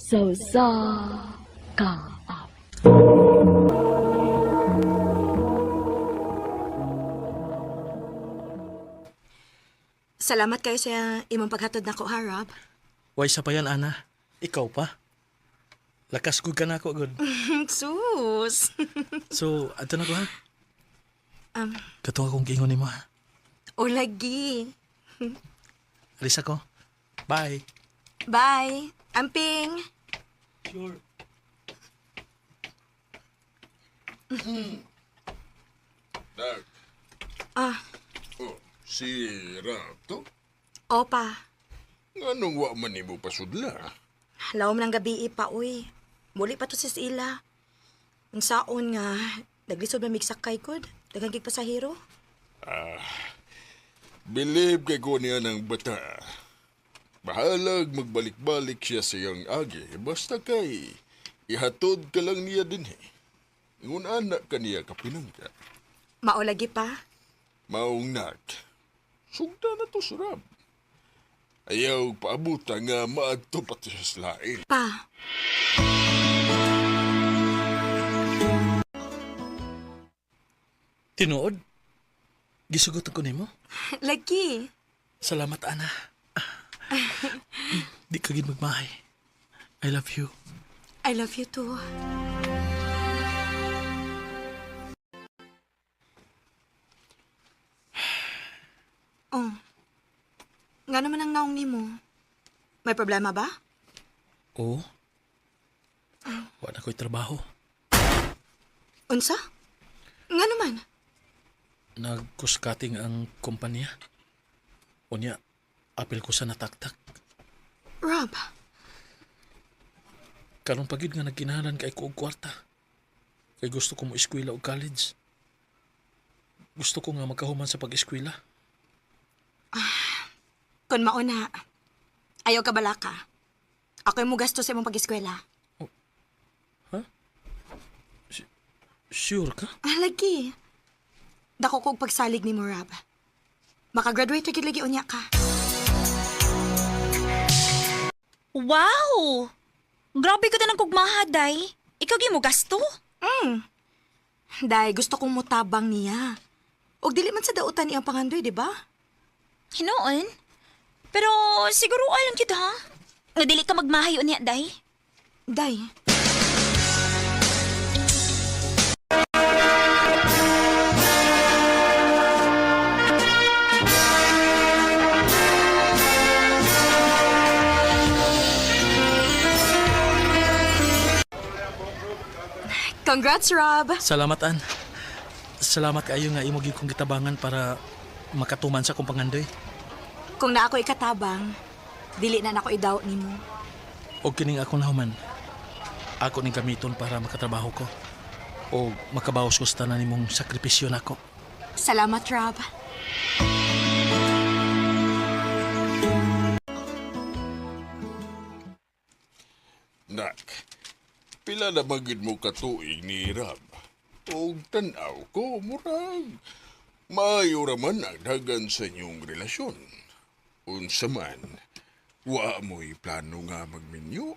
Sa usa ka awit. Salamat kayo sa imong paghatod nako ha, Rob. Way sa pa yan, Ana. Ikaw pa. Lakas gud ka na ako, gud. Sus. So, adto na ko, ha? Um, Katong akong giingon nimo, ha? o lagi. Alis ako. Bye. Bye. Amping. Sure. Dag. Ah, Oh, si Rob to? opa. Nganong wa man nimo pasudla? Lawom ng gabi pa, uy. Muli pa to si Sila. Ang saon nga, naglisod na migsakay kod. Daghang kig pasahero. Bilib kay ko niya ng bata. Bahalag magbalik-balik siya sa iyang agi. Basta kay ihatod ka lang niya din eh. Ngun anak ka niya kapinangka. Mao lagi pa. Maong nak. Sugda na to si Rob. Ayaw paabuta nga maadto pati siya sa lain. Pa. Tinuod? Gisugot ko nimo? Lagi. Salamat, Ana. Di ka gid magmahay. I love you. I love you too. Oh. Nga naman ang naong nimo. May problema ba? Oo. Wa na ko'y trabaho. Unsa? Nga naman. Nagkuskating ang kumpanya. Unya, apil ko sa nataktak. Rob, Karon pagid nga nagkinahanglan kay ko og kwarta. Kay gusto ko mo eskwela og college. Gusto ko nga magkahuman sa pag-eskwela. kun mauna, ayaw ka balaka. Ako yung mugasto sa imong pag-eskwela. Sure ka? Ah, lagi. Dako kog pagsalig ni mo, Rob. Makagraduate ra gid lagi unya ka. Wow! Grabe ka na ng kugmaha, day. Ikaw gi mo gasto? Day, gusto kong mutabang niya. Og dili man sa dautan iyang pangandoy, di ba? Hinoon. Pero siguro alam kita, ha? Nga dili ka magmahayo niya, day. Day. Congrats, Rob! Salamat, An. Salamat kaayo nga imo gyud kong gitabangan para makatuman sa akong pangandoy. Kung na ako ikatabang, dili na nako idaw nimo. Og kining ako nahuman. Ako ning gamiton para makatrabaho ko. O makabawas ko sa tanan nimong sakripisyo nako. Salamat, Rob. Nak, pila na magid mo katuig ni Rob. Og tanaw ko, murag. Maayo ra man ang dagan sa inyong relasyon. Unsa man, wa mo'y plano nga magminyo.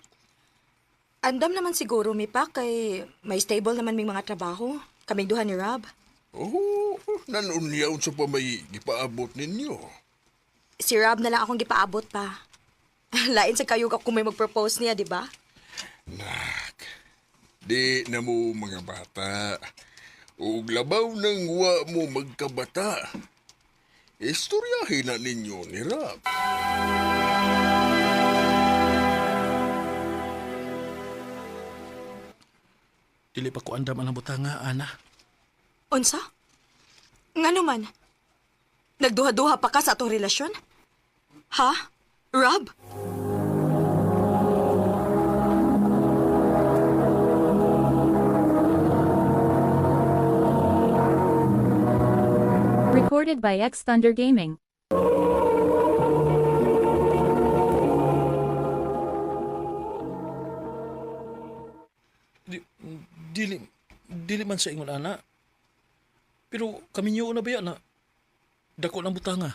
Andam naman siguro mi pa kay may stable naman ming mga trabaho. Kaming duha ni Rob. Oh, nanunya unsa pa may gipaabot ninyo. Si Rob na lang akong gipaabot pa. Lain sa kayo kung may mag-propose niya, di ba? Nak, di na mo mga bata. Ug labaw nang wa mo magkabata. Istoryahin na ninyo ni Rob. Dili pa ko andam ang butanga, Ana. Unsa? Nga naman? Nagduha-duha pa ka sa atong relasyon? Ha? Rob? Recorded by X Thunder Gaming. Di, dili dili man sa ingon ana. Pero kami niyo na ba yan na dako ng butanga.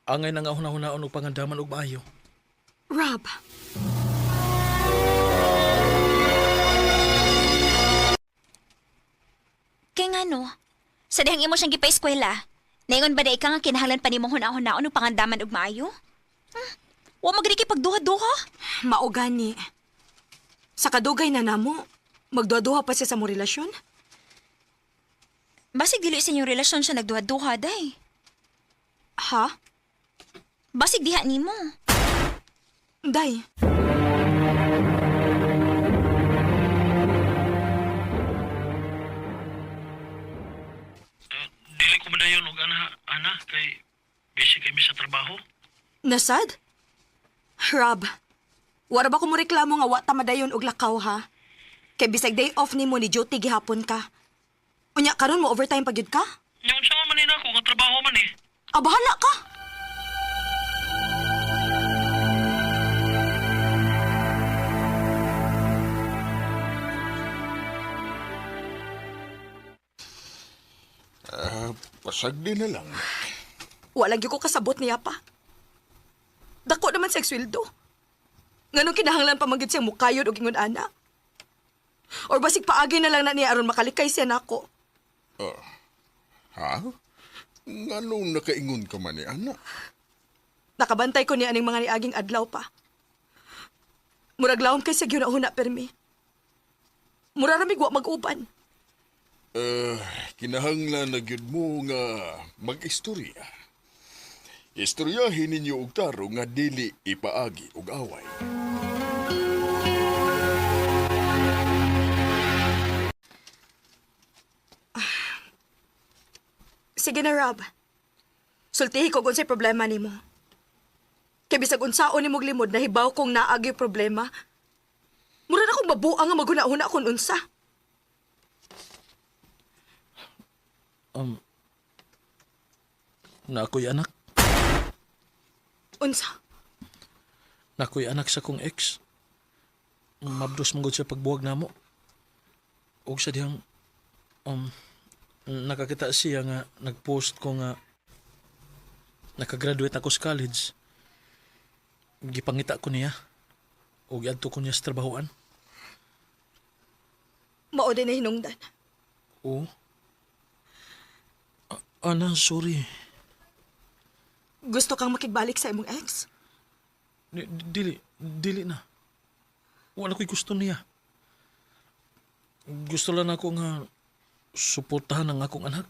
Angay na nga hunahunaan og pangandaman og maayo. Rob. plano? Sa dihang imo siyang gipa-eskwela, naingon ba di ka nga kinahanglan pa nimong huna-hunaon ug pangandaman og maayo? Wa magani kay pagduha-duha. Mao gani. Sa kadugay na namo, magduha-duha pa siya sa mo relasyon. Basig dili sa inyong relasyon siya nagduha-duha, day. Ha? Basig diha nimo. Day. Dili ko madayon og ana, ana kay busy kay mi sa trabaho. Nasad? Rob, wara ba ko mo reklamo nga wa ta madayon og lakaw ha? Kay bisag day off nimo ni duty gihapon ka. Unya karon mo overtime pa gyud ka? Nya unsa man ni nako nga trabaho man eh. Ah, bahala ka. Ah, pasagdi na lang. Wala gyud ko kasabot niya pa. Dako naman sa sweldo. Nganong kinahanglan pa man gyud siyang mukayod og ingon ana? Or basig paagi na lang na niya aron makalikay siya nako. Ha? Nganong nakaingon ka man ni anak? Nakabantay ko niya aning mga niaging adlaw pa. Murag lawom kay siya gyud permi. Mura ra mig wa mag-uban. Eh, kinahanglan na gyud mo nga mag-istorya. Istoryahin ninyo og tarong nga dili ipaagi og away. Sige na, Rob. Sultihi ko kung unsay problema nimo. Kay bisag unsaon nimo limod nahibaw kong naagi problema. Mura na akong mabuang nga maghuna-huna kung unsa. Na ako'y anak. Unsa? Na ako'y anak sa kong ex. Mabdos man gud siya pagbuwag namo. Og sa dihang nakakita siya nga nagpost ko nga nakagraduate ako sa college. Gipangita ko niya. Og giadto ko niya sa trabahoan. Mao din na hinungdan. Oo. Ana, sorry. Gusto kang makigbalik sa imong ex? Dili, dili na. Wala ko'y gusto niya. Gusto lang ako nga suportahan ang akong anak.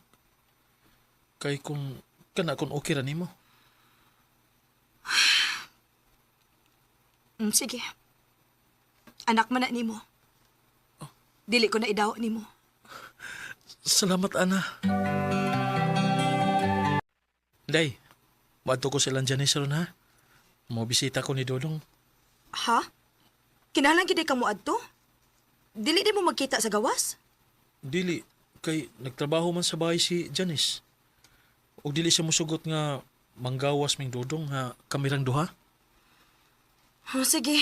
Kay kung kana kung okay ra nimo. Sige. Anak man na nimo. Dili ko na idaw nimo. Salamat, Ana. Day, moadto ko silang Janice ron ha. Mo bisita ko ni Dodong. Ha? Kinahanglan gid ka mo adto? Dili di mo magkita sa gawas? Dili, kay nagtrabaho man sa bahay si Janice. Og dili siya mosugot nga manggawas ming Dodong nga kamirang duha. Oh, sige.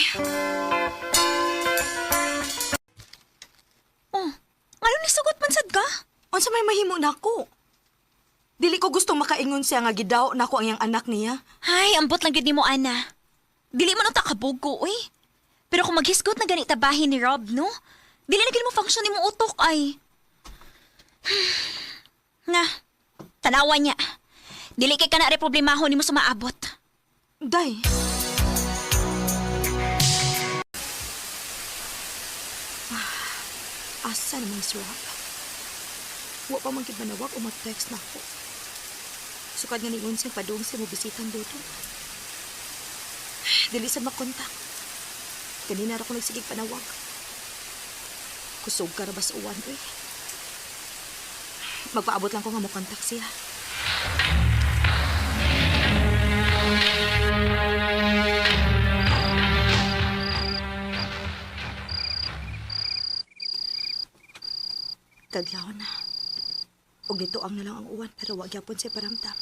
Oh, nganong nisugot man sad ka? Unsa may mahimo nako? Dili ko gustong makaingon siya nga gidaw nako ang iyang anak niya. Ay, ambot lang gyud nimo ana. Dili man unta kabugo, uy. Pero kung maghisgot na gani tabahin ni Rob, no? Dili na gyud mo function nimo utok ay. Na, tanawa niya. Dili kay kana re problemahon nimo sa maabot. Day. Asa naman si Rob? Wa pa man gid manawag o mag-text na ako. Sukad nga niingon siyang padung siya mo bisitang dito. Dili sa makontak. Kanina ra ko nagsigig panawag. Kusog ka ra ba sa uwan, uy? Magpaabot lang ko nga mo kontak siya. Kadlaw na. Og nito ang nalang ang uwan pero wa gyapon siya paramdam.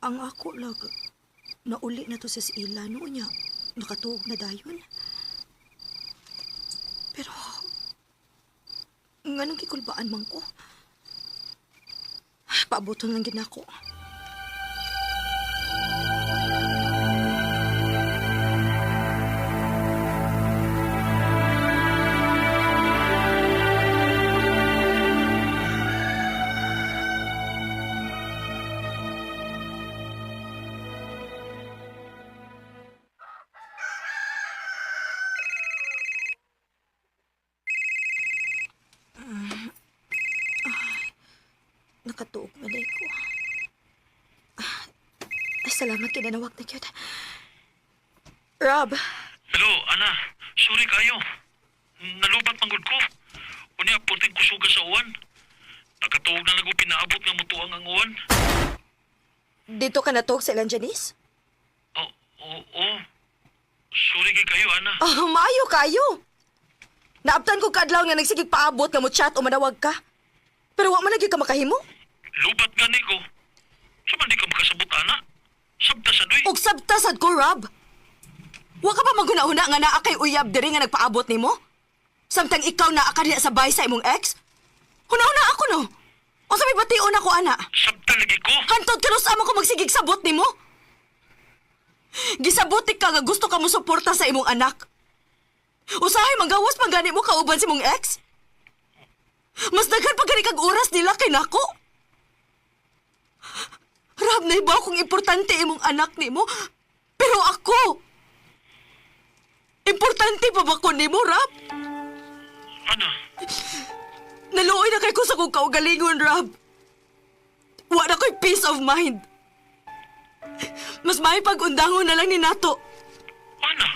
Ang ako lag nauli na to sa ila no niya. Nakatuog na dayon. Pero nganong gikulbaan man ko? Paaboton lang gid nako. Nakatuog man day ko. Ay, salamat kay nanawag na gyud. Rob, Hello, Ana. Sorry kayo. Nalubat manggod ko. Unya, purting kusuga sa uwan. Nakatuog na lang ko pinaabot nga mutuang ang uwan. Dito ka natuog sa ilang Janice? Oo, oh, oh, Sorry kay kayo, Ana. Oh, maayo kayo. Naabtan ko kaadlaw nga nagsigig paabot nga mo chat o manawag ka. Pero wa man lagi ka makahimo. Lubat gani ko. Sa man di ka makasabot, Ana? Sabta sa duy. Og sabta sad ko, Rob. Wa ka pa maghuna-huna nga naa kay uyab diri nga nagpaabot nimo? Samtang ikaw naa ka diha sa bahay sa imong ex? Huna-huna ako no. Unsa may bation ako ana? Sabta lagi ko. Hantod kanus ama ko magsigig sabot nimo? Gisabot ka nga gusto ka mo suporta sa imong anak. Usahay manggawas man gani mo kauban sa imong ex? Mas daghan pa gani kag oras nila kay nako. Rab, naiba akong importante imong anak nimo. Pero ako, importante pa ba ko nimo, Rab? Ana, Naluoy na kay ko sa kong kaugalingon, Rab. Wa na ko'y peace of mind. Mas may pag-undangon na lang ni Nato. Ana.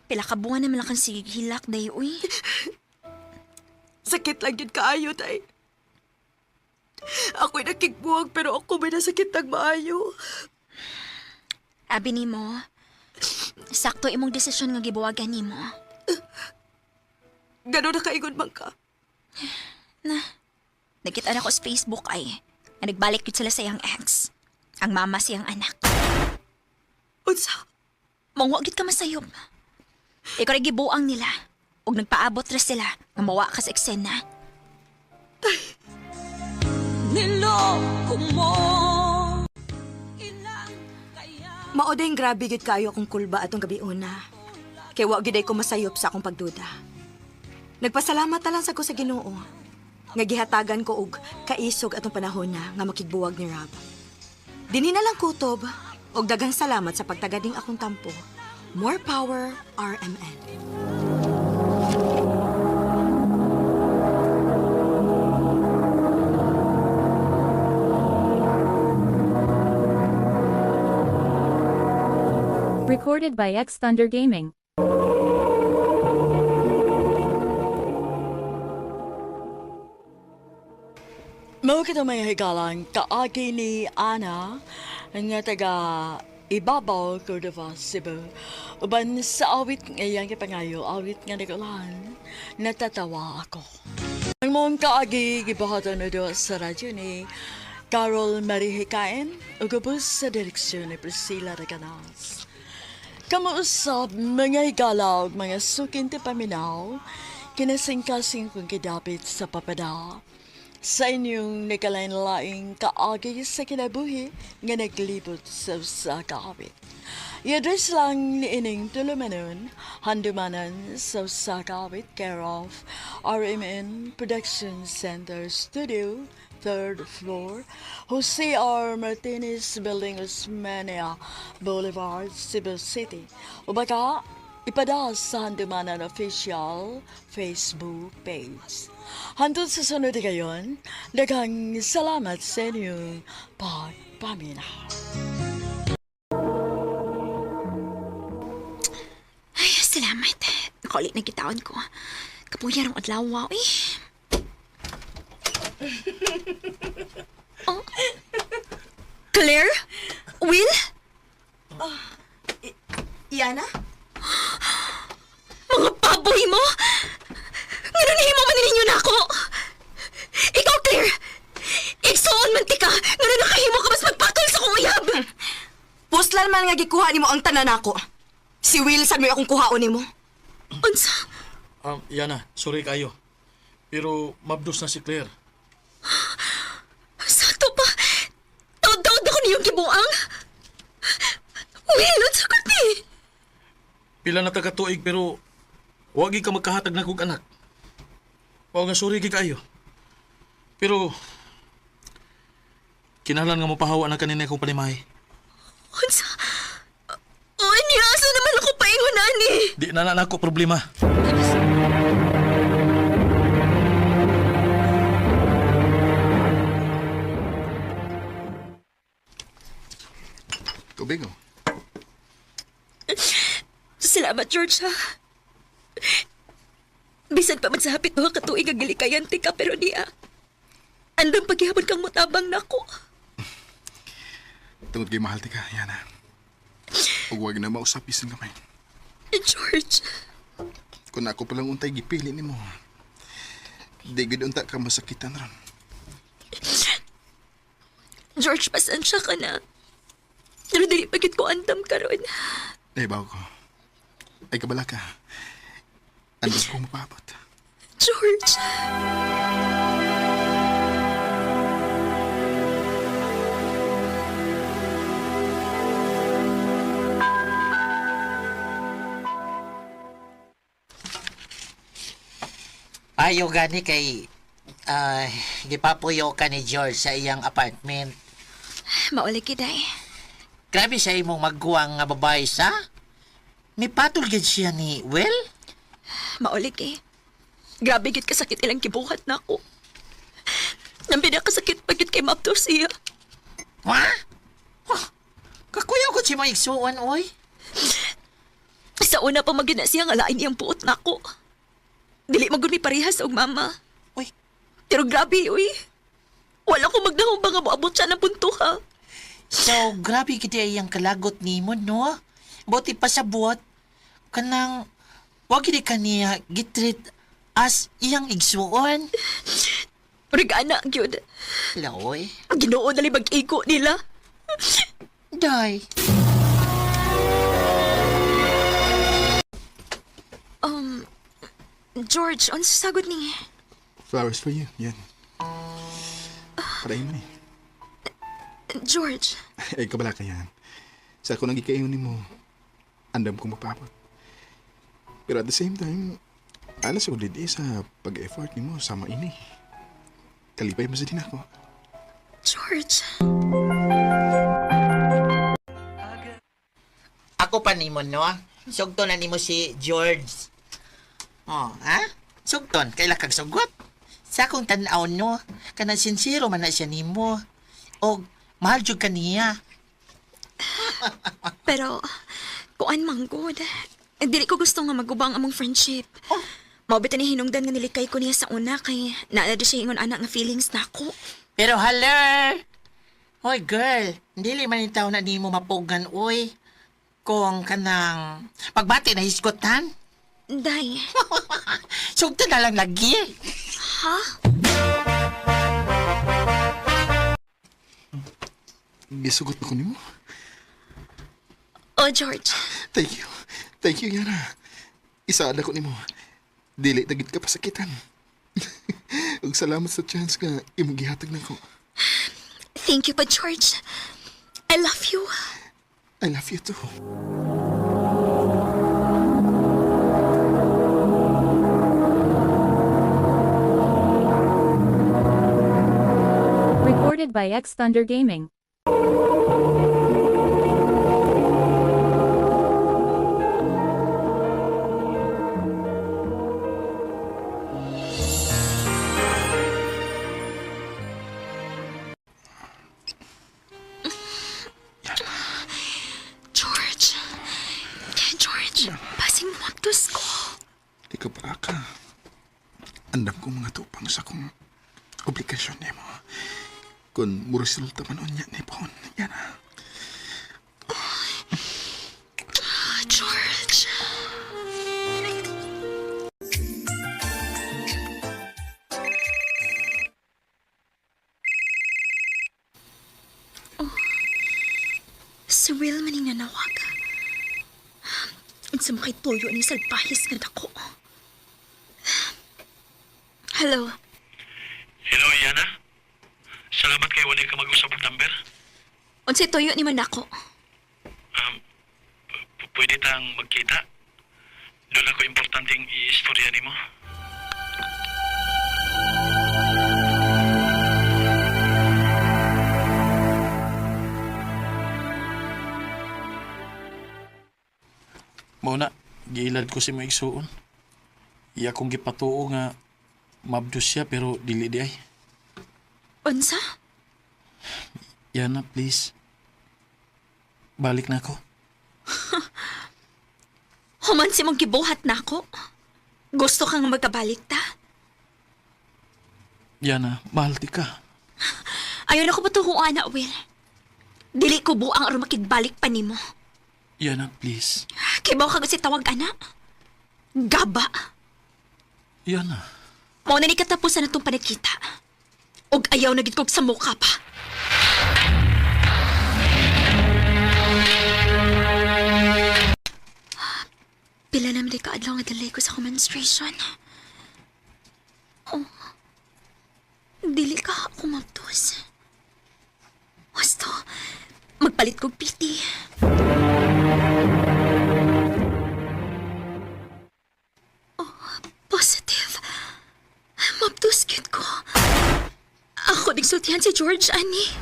Pila ka buwan naman lang kang sige hilak, day, uy. Sakit lang yun kaayo, tay. Ako'y nakigbuwag pero ako may nasakit ng maayo. Abi nimo, sakto imong desisyon nga gibuwagan nimo. Ganon na kaingon man ka. Na, nakita na ko sa Facebook ay, nga nagbalik yun sila sa iyang ex. Ang mama siyang anak. Unsa? Mangwa gyud ka masayop. Ikaw ra gibuang nila. Ug nagpaabot ra sila nga mawa ka sa eksena. Mao din grabe gid kaayo akong kulba atong gabi una. Kay wa gid ay ko masayop sa akong pagduda. Nagpasalamat na lang sa ko sa Ginoo. Nga gihatagan ko og kaisog atong panahon na nga makigbuwag ni Rob. Dinhi na lang kutob og daghang salamat sa pagtagading akong tampo. More power, RMN. Recorded by X Thunder Gaming. Mao kita may higalang kaagi ni Ana nga taga Ibabaw, Cordova, Cebu. Uban sa awit ngayang kipangayo, awit nga nagulahan, natatawa ako. Ang mong kaagi gibuhaton na doon sa radyo ni Carol Marie Hikain, ug ubos sa direksyon ni Priscilla Reganas. Kamuusap mga higala ug mga sukin ti paminaw, kinasingkasing kong kidapit sa papada. Sa inyong nagkalain-laing kaagi sa kinabuhi nga naglibot sa usa ka awit. I-address lang ni ining tulumanon, handumanan sa usa ka awit, care of RMN Production Center Studio, third floor, Jose R. Martinez Building, Osmania Boulevard, Cebu City. O baka, ipada sa Handumanan Official Facebook page. Hantod sa sunod gayon, daghang salamat sa inyong pagpaminaw. Ay, salamat. Nakaulit na gitaon ko. Kapuya rong adlaw, uy. Oh. Claire? Will? Iana? Mga baboy mo! Nga nahimo man ninyo na ako! Ikaw, Claire! Igsuon man ti ka! Nga nakahimo ka mas magpatol sa kong uyab! Puslan man nga gikuha nimo ang tanan nako. Si Will sad may akong kuhaon nimo. Unsa? Yana, sorry kayo. Pero mabdos na si Claire. Sakto pa! Taod-taod ako niyong gibuang! Will, unsa ko ti? Pila na taga tuig pero wagi ka magkahatag na kog anak. Mao nga sorry gid kaayo. Pero kinahanglan nga mopahawa na kanina akong panimahi. Unsa? Unya, asa naman ako paingon ani? Di na na nako problema. Tubig oh. Salamat, George, ha? Bisan pa man sa hapit duha ka tuig ang gilikayan ti ka, pero niya. Andam paghihapon kang mutabang nako. Tungod kay mahal ti ka, Yana. Ug wag na mausap bisan gamay. George, Kung ako palang untay gipili nimo. Di gid unta ka masakitan ron. George, pasensya ka na. Pero dili pagit ko andam karon. Ay, bawo ko. Ay, kabala ka. Andos ko mapaabot. George. Ayo gani kay ah, gipapuyo ka ni George sa iyang apartment. Mauli kiday. Grabe sa imong magguwang nga babae sa. Mipatol gid siya ni Will. Mauli kay. Grabe gid kasakit ilang gibuhat nako. Nang pinakasakit pagit kay maabto siya. Wa? Huh. Kakuyaw ko si maigsuon oy. Sa una pa magina siya nga lain iyang buot nako. Dili magud mi parehas og mama. Uy, Pero grabe, uy. Wala ko magnahong ba nga moabot siya ng punto, ha? so grabe gid iyang kalagot nimo no. Buti pa sa buot kanang wa gid kaniya gitreat as iyang igsuon. Regana, gyud. Laoy. Ang Ginoo dali mag-igo nila. Day. Um, George, unsa sagot ni? Flowers for you. Yan. Para man eh. George, Ay, kabala ka yan. Sa ako nang gikayon nimo, andam kong mapaabot. Pero at the same time, alas ako didi sa pag-effort nimo sama ini. Kalipay mo sa din ako. George. Ako pa nimo no. Sugton na nimo si George. Oh, ha? Sugton, kaila kag sugot. Sa akong tan-aw no, kanang sincero man na siya nimo. Og mahal jud ka niya. Pero, kuan man good. Dili ko gusto nga magubang among friendship. Oh. Mao bitaw ni hinungdan nga nilikay ko niya sa una kay naa na siya ingon anak nga feelings nako. Pero haler! Hoy girl, dili man itaw na nimo mapugan oy. Kung kanang pagbati na hisgotan, Day, sugton na lang lagi. ha? Gisugot ko nimo. Oh, George. Thank you. Thank you, Yana. Isaad ako nimo. Dili tagid ka pasakitan. Ug salamat sa chance nga imong gihatag nako. Thank you pa, George. I love you. I love you too. Recorded by X Thunder Gaming. George. George, basing maptos ko. Ikaw pa ka. Andam ko mga tupang sa kong obligasyon nimo. Kung muresulta man unya ni Pon, Yana. Ah, George. Oh. Si Will maning nanawag. Unsa man kay tuyo ni salbahis nga dako. Hello. Hello, Yana. Salamat kay wala ka mag-usap og number. Unsay tuyo ni man nako? Pwede tang magkita. Doon ako importanteng iistorya nimo. Mao na, giilad ko si mo igsuon. Iya kong gipatuo nga mabdos siya pero dili di ay. Unsa? Yana, please. Balik na ako. Human si mong gibuhat nako. Gusto kang magkabalik ta? Yana, mahal ti ka. Ayaw na ko patuhuan na, Will. Dili ko buang aron makigbalik pa nimo. Yana, please. Kibaw ka si tawag ana. Gaba. Yana. Mao na ni katapusan na itong panagkita. Og ayaw na gid kog sa mukha pa. Pila naman di kaadlaw nga delay ko sa akong menstruation. Oh, dili ka ako mabdos. Wasto, magpalit kog PT. Oh, positive. Mabdos gyud ko. Ako ding sultihan si George, ani.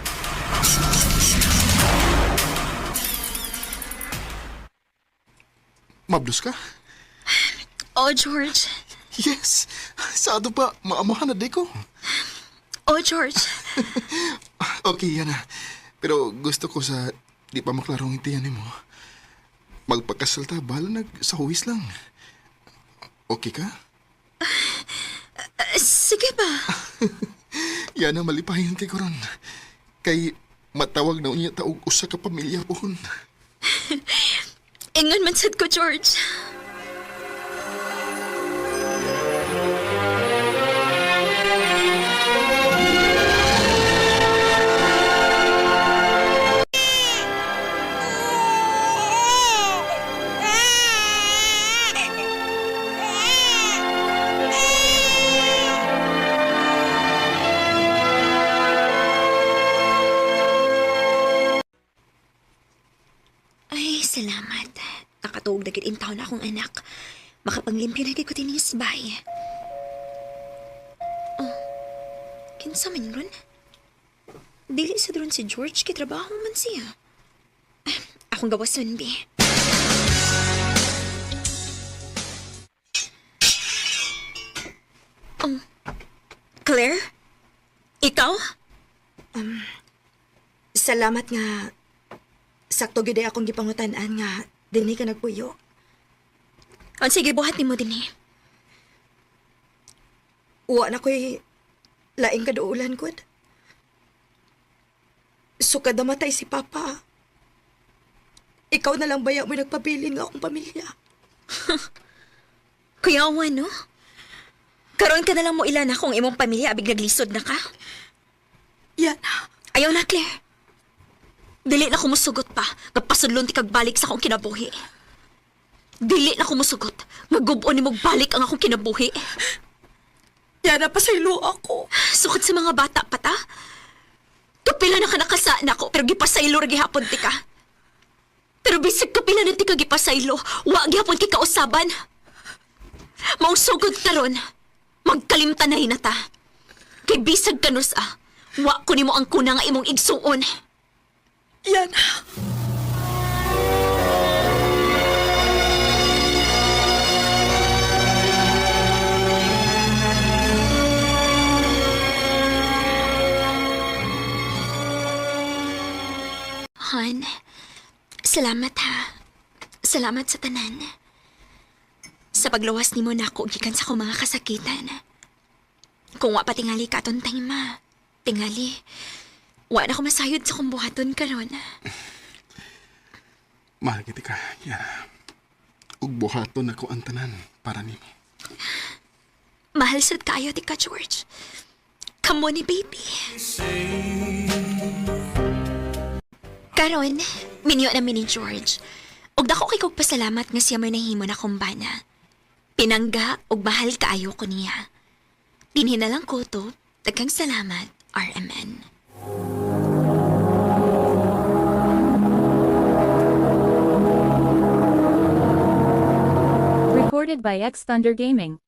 Mabdos ka? Oh, George. Yes! Sa ato pa, maamahan na di ko. Oh, George. Okay, Yana. Pero gusto ko sa di pa maklarong intiyan nimo. Magpakasal ta, bahala nag sa huwis lang. Okay ka? Sige ba? Yana, malipahin kay ko ron. Kay matawag na unya ta og usa ka pamilya pohon. Ingon man sad ko, George. Ay, salamat. Nakatuog na gid in town akong anak. Makapanglimpyo na gid ko tinis bay. Oh, kinsa man ron? Dili sa ron si George kay trabaho man siya. Ah, akong gawason, bi. Oh, Claire? Ikaw? Salamat nga sakto gid ay akong gipangutan-an nga dinhi ka nagpuyo. Oh, sige, buhat nimo din eh. Wa na ko'y laing kaduulan gud. Sukad namatay si Papa. Ikaw na lang baya mo nagpabilin nga akong pamilya. Kuya Owen, no? Karoon ka na lang mo ilan akong imong pamilya abig naglisod na ka. Yan. Ayaw na, Claire. Dili na kumusugot pa. Nagpasudlon ti kag balik sa akong kinabuhi. Dili na kumusugot. Naggubo ni mong balik ang akong kinabuhi. Yana, pasaylo ako. Sukad sa mga bata pa ta. Kapila na ka nakasaan ako, pero gipasaylo ra gihapon ti ka. Pero bisag kapila na ti ka gipasaylo, wa gihapon ki kausaban. Mausugod karon, magkalimtanay na ta. Kay bisag kanus ah, wa ko nimo ang kuna nga imong igsuon. Yana. Han, salamat ha. Salamat sa tanan. Sa paglawas nimo nako gikan sa akong mga kasakitan. Kung wa pa tingali ka aton time ma. Tingali. Wa na ko masayod sa akong buhaton karon. Mahal kita ka, Yana. Ug buhaton ako ang tanan para nimo. Mahal sad kaayo ti ka, George. Kamo ni baby. Karon, minyo na mi ni George. Ug dako kay kog pasalamat nga siya may nahimo na kumbana. Pinangga ug mahal kaayo ko niya. Dinhi na lang ko to. Daghang salamat, RMN. Recorded by X Thunder Gaming.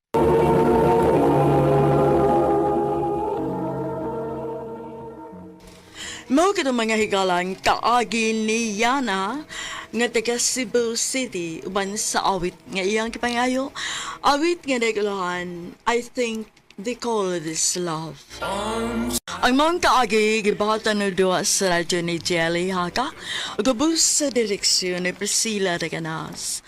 Mao kitong mga higalang kaagi ni Yana nga taga Cebu City uban sa awit nga iyang gipangayo, awit nga nagulahan, I Think They Call This Love. Ang mga kaagi gibahatan og duha sa radyo ni Jelly Haka ug ubos sa direksyon ni Priscilla Reganas.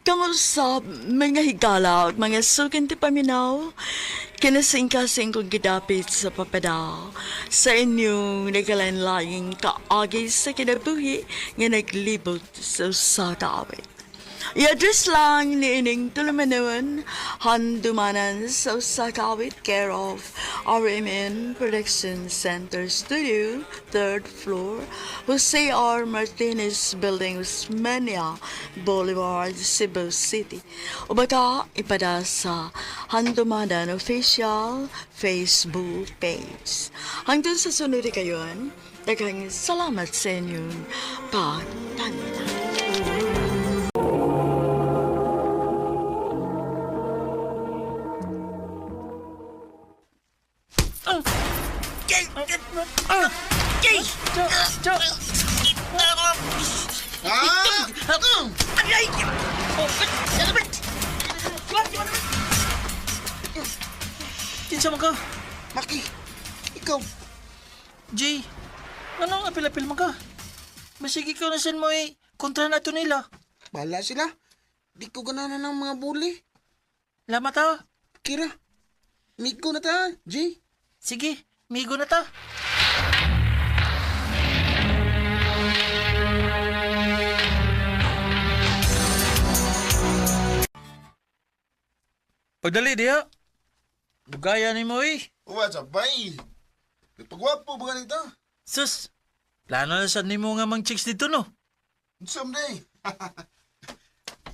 Kamusap mga higala ug mga sukin ti paminaw, kinasingkasing kong gidapit sa papada sa inyong nagalain-laing kaagi sa kinabuhi nga naglibot sa usa ka awit. I-address lang ni ining tulumanon, handumanan sa usa ka awit, care of RMN Production Center Studio, 3rd floor, Jose R. Martinez Building, Osmeña Boulevard, Cebu City. O baka ipada sa Handumanan Official Facebook page. Hangtod sa sunod kayon, daghang salamat sa inyong pagpaminaw. Kinsa man ka? Maki, ikaw. Jay, anong apil-apil man ka? Masige ikaw na mo eh. Kontra na to nila. Bahala sila. Di ko ganahan ng mga buli. Lama ta. Kira, migo na ta, Jay. Sige, migo na ta. Pagdali diha. Bugaya ni mo eh. What's up, bay? Pagwapo ba ganito? Sus, plano na sad nimo nga mang chicks dito no. Someday.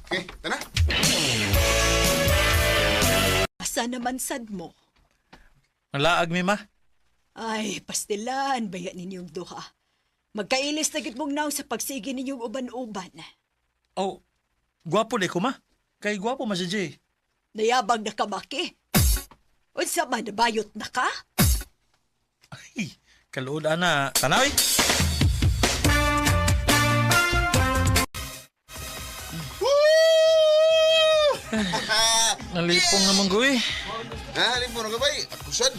Okay, tara. Asa naman sad mo? Ang laag mi ma. Ay, pastilan, baya ninyong duha. Magkailis na gid mong naw sa pagsige ninyong uban-uban. Oh, gwapo di ko ma. Kay gwapo man si Jay. Nayabag na kamaki. Unsa man, nabayot na ka? Ay, kaluod ana. Tanaw eh. Nalipong naman ko eh. Ha, lipo na ka, bay. Ako sad.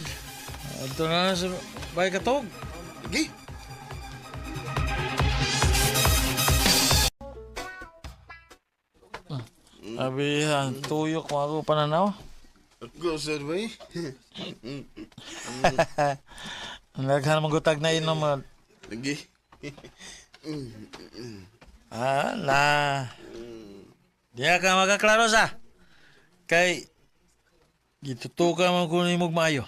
Ito na sa bay katog. Lagi. Abi, ang tuyok mo ako pananaw. Ako sad, bay. Ang laghan naman gutag na inom. Lagi. Ah, la. Diya ka makaklaro sa. Kay, gitutuka man ko ni mong maayo.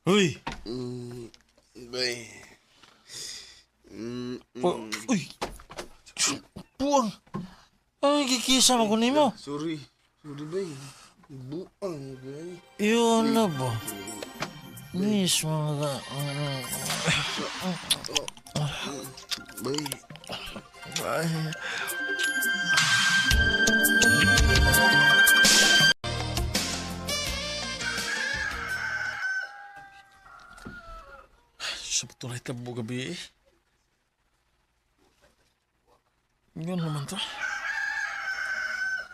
Uy! Bay. Uy! Puang! Ay, kikisa mo ko nimo. Sorry. Sorry, bay. Buang, bay. Yun na ba? Mismo ka. Bay. Ay. Sa tunay tabo gabi eh. Yun naman to.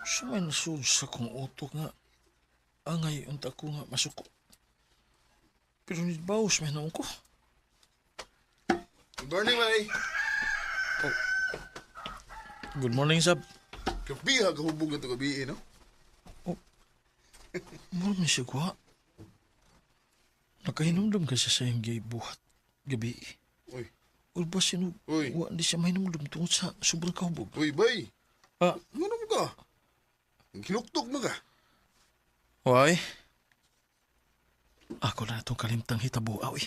Sa may nasud sa kong utok nga. Angay unta ko nga masuko. Pero nidbaos may naong ko. Good morning, bay. Good morning, Sab. Kabi, ha, kahubog na to gabi, eh, no? Mura man siya kuha. Nakahinumdum kasi sa iyong gibuhat gabi. Uy. Or ba sino, Uy. wa, di siya mahinumdum tungod sa sobrang kahubog. Uy, bay. Ah. Ano mo ka? Hinuktok mo ka. Why? Ako na itong kalimtang hitabo, awi.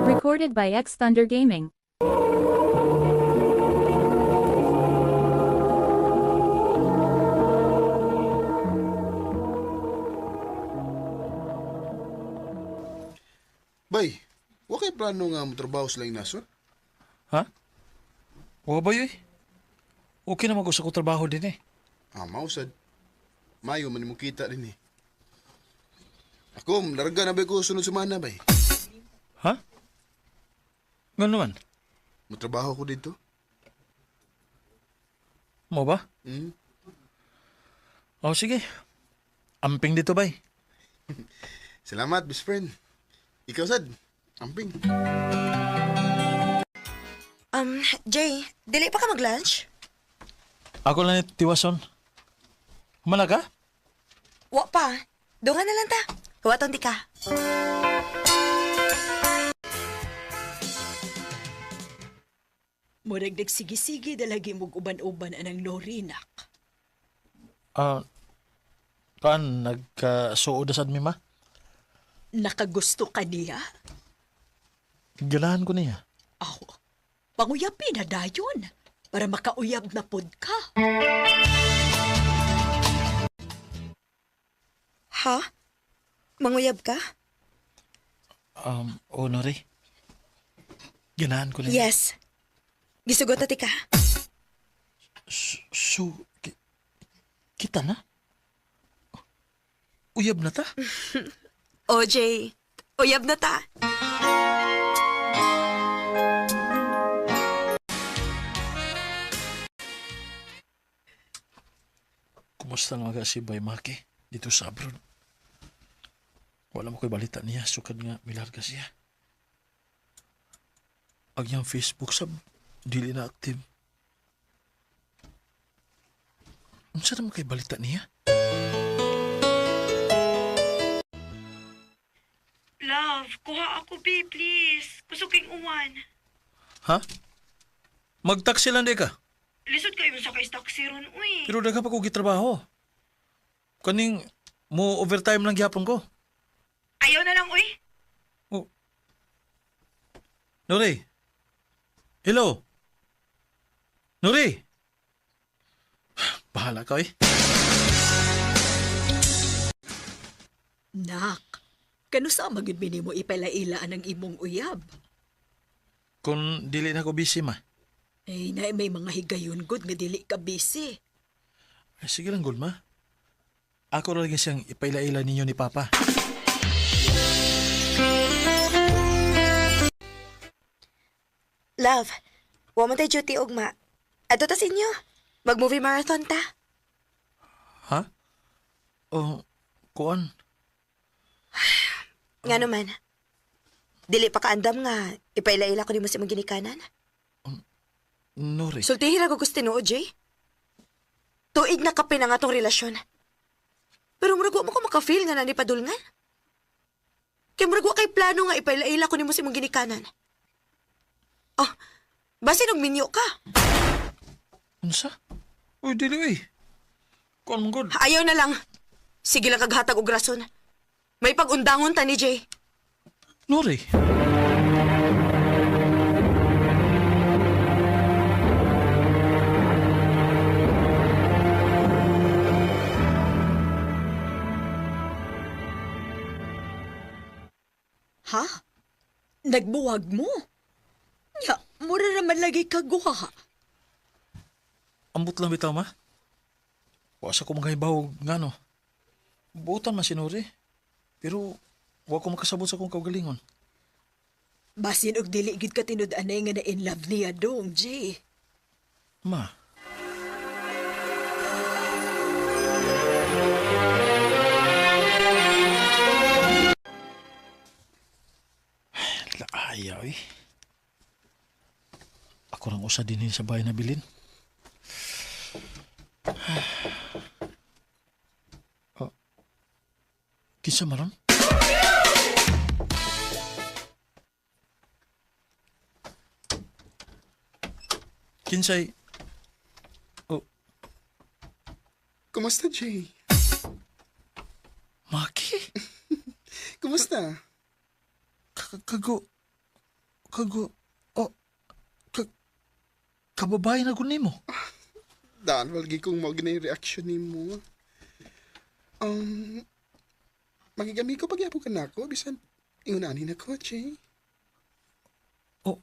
Recorded by X Thunder Gaming. Bay, wa kay plano nga mo trabaho sa laing nasod? Ha? Wa ba yun? Okay naman ko sa ko trabaho din eh. Ah, mausad. Mayo man mo kita din eh. Ako, larga na ba ko sunod sumana bay? Ha? Ngano man? Mutrabaho ko dito. Mo ba? Hmm? Oh, sige. Amping dito, bay. Salamat, best friend. Ikaw sad, amping. Jay, dili pa ka mag-lunch? Ako lang ni Tiwason. Humana ka? Wa pa. Dungan na lang ta. Huwaton di ka. Murag nagsigi-sige dalagi mog uban-uban anang Norinak. Ah, kaan, nagkasuod na sad mi, ma? Nakagusto ka niya? Ganahan ko niya. Aw, panguyapi na dayon para makauyab na pod ka. Ha? Manguyab ka? Oh, Nori. Ganahan ko niya. Yes. Gisugot na ti ka. So, kita na? Uyab na ta? O, Jay. Uyab na ta. Kumusta naman ka si Bay Maki dito sa abroad? Wala mo ko'y balita niya, sukad nga milarga siya. Ang iyang Facebook sab, dili na active. Unsa naman kay balita niya? Love, kuha ako, be, please. Kusog kayong uwan. Ha? Magtaksi lang di ka. Lisod kayo sa kay taxi ron, uy. Pero daghan pa ko gitrabaho. Kaning mo overtime lang gihapon ko. Ayaw na lang, uy. Oh. Nori. Hello. Nori. Bahala ka eh. Nak, kanusa magyud mo ipalaila ang imong uyab? Kung dili na ko busy ma. Ay, na may mga higayon gud nga dili ka busy. Ay, sige lang, Gulma. Ako ra lagi siyang ipaila-ila ninyo ni Papa. Love, wa man tay duty ugma. Adto ta sa inyo. Mag-movie marathon ta. Ha? Oh, kuan. Nga naman. Dili pa kaandam nga ipaila-ila ko nimo sa imong ginikanan. Nori. Sultihin ra ko gusto tinuod, Jay. Tuig na kape na nga tong relasyon. Pero murag wa mo ko maka-feel nga nani padulngan. Kay murag wa kay plano nga ipaila-ila ko nimo sa imong ginikanan. Oh, basin og minyo ka. Unsa? Uy, dili uy. Kuan man gud. Ayaw na lang. Sige lang kaghatag og rason. May pag-undangon ta ni Jay. Nori. Ha? Nagbuwag mo? Nya, mura naman lagi kaguha. Ambot lang bitaw ma. Wa sa ko mga ngano. Buotan man si Nori. Pero wa ko makasabot sa akong kaugalingon. Basin og dili gid ka tinud-anay nga na in love niya dong, Jay. Ma. Laaya eh. Ako rang usa dinhi sa bahay na bilin. Oh. Kinsa maron? Kinsay? Oh, Kumusta, Jay? Maki? Kumusta? Kago... Kago... Oh... Ka, kababae na gud nimo. Daan, walgi kong mao gina yung reaction nimo. Magigami ko pagyapon ka na ako, bisan ingunanin ako, Jay. Oh.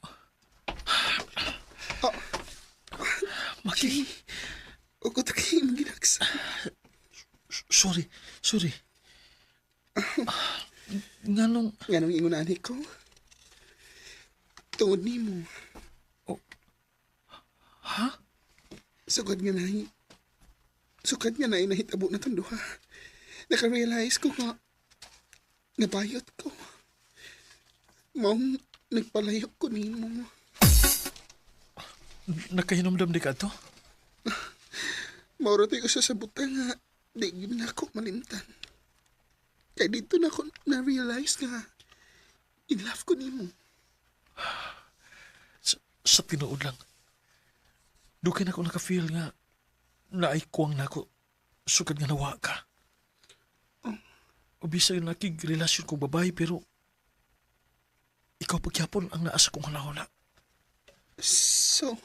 Oh. Maki. O ko kay imong ginaksa. Sorry, sorry. Ah, nganong... Nganong ingon ani ko? Tungod nimo. Oh. Ha? Sukad nga nay. Sukad nga nay nahitabo na tong duha. Naka-realize ko nga nabayot ko. Maong nagpalayo ko nimo. Nakahinumdum di ka to? Mauro tayo usa sa butang nga di gyud na ako malimtan. Kay dito na ako na-realize nga in love ko nimo. Sa tinuod lang. Dugay na ako naka-feel nga naay kuwang nako sukad nga nawa ka. O bisag nakig relasyon kong babae pero ikaw pagyapon ang naa sa kong hunahuna. So,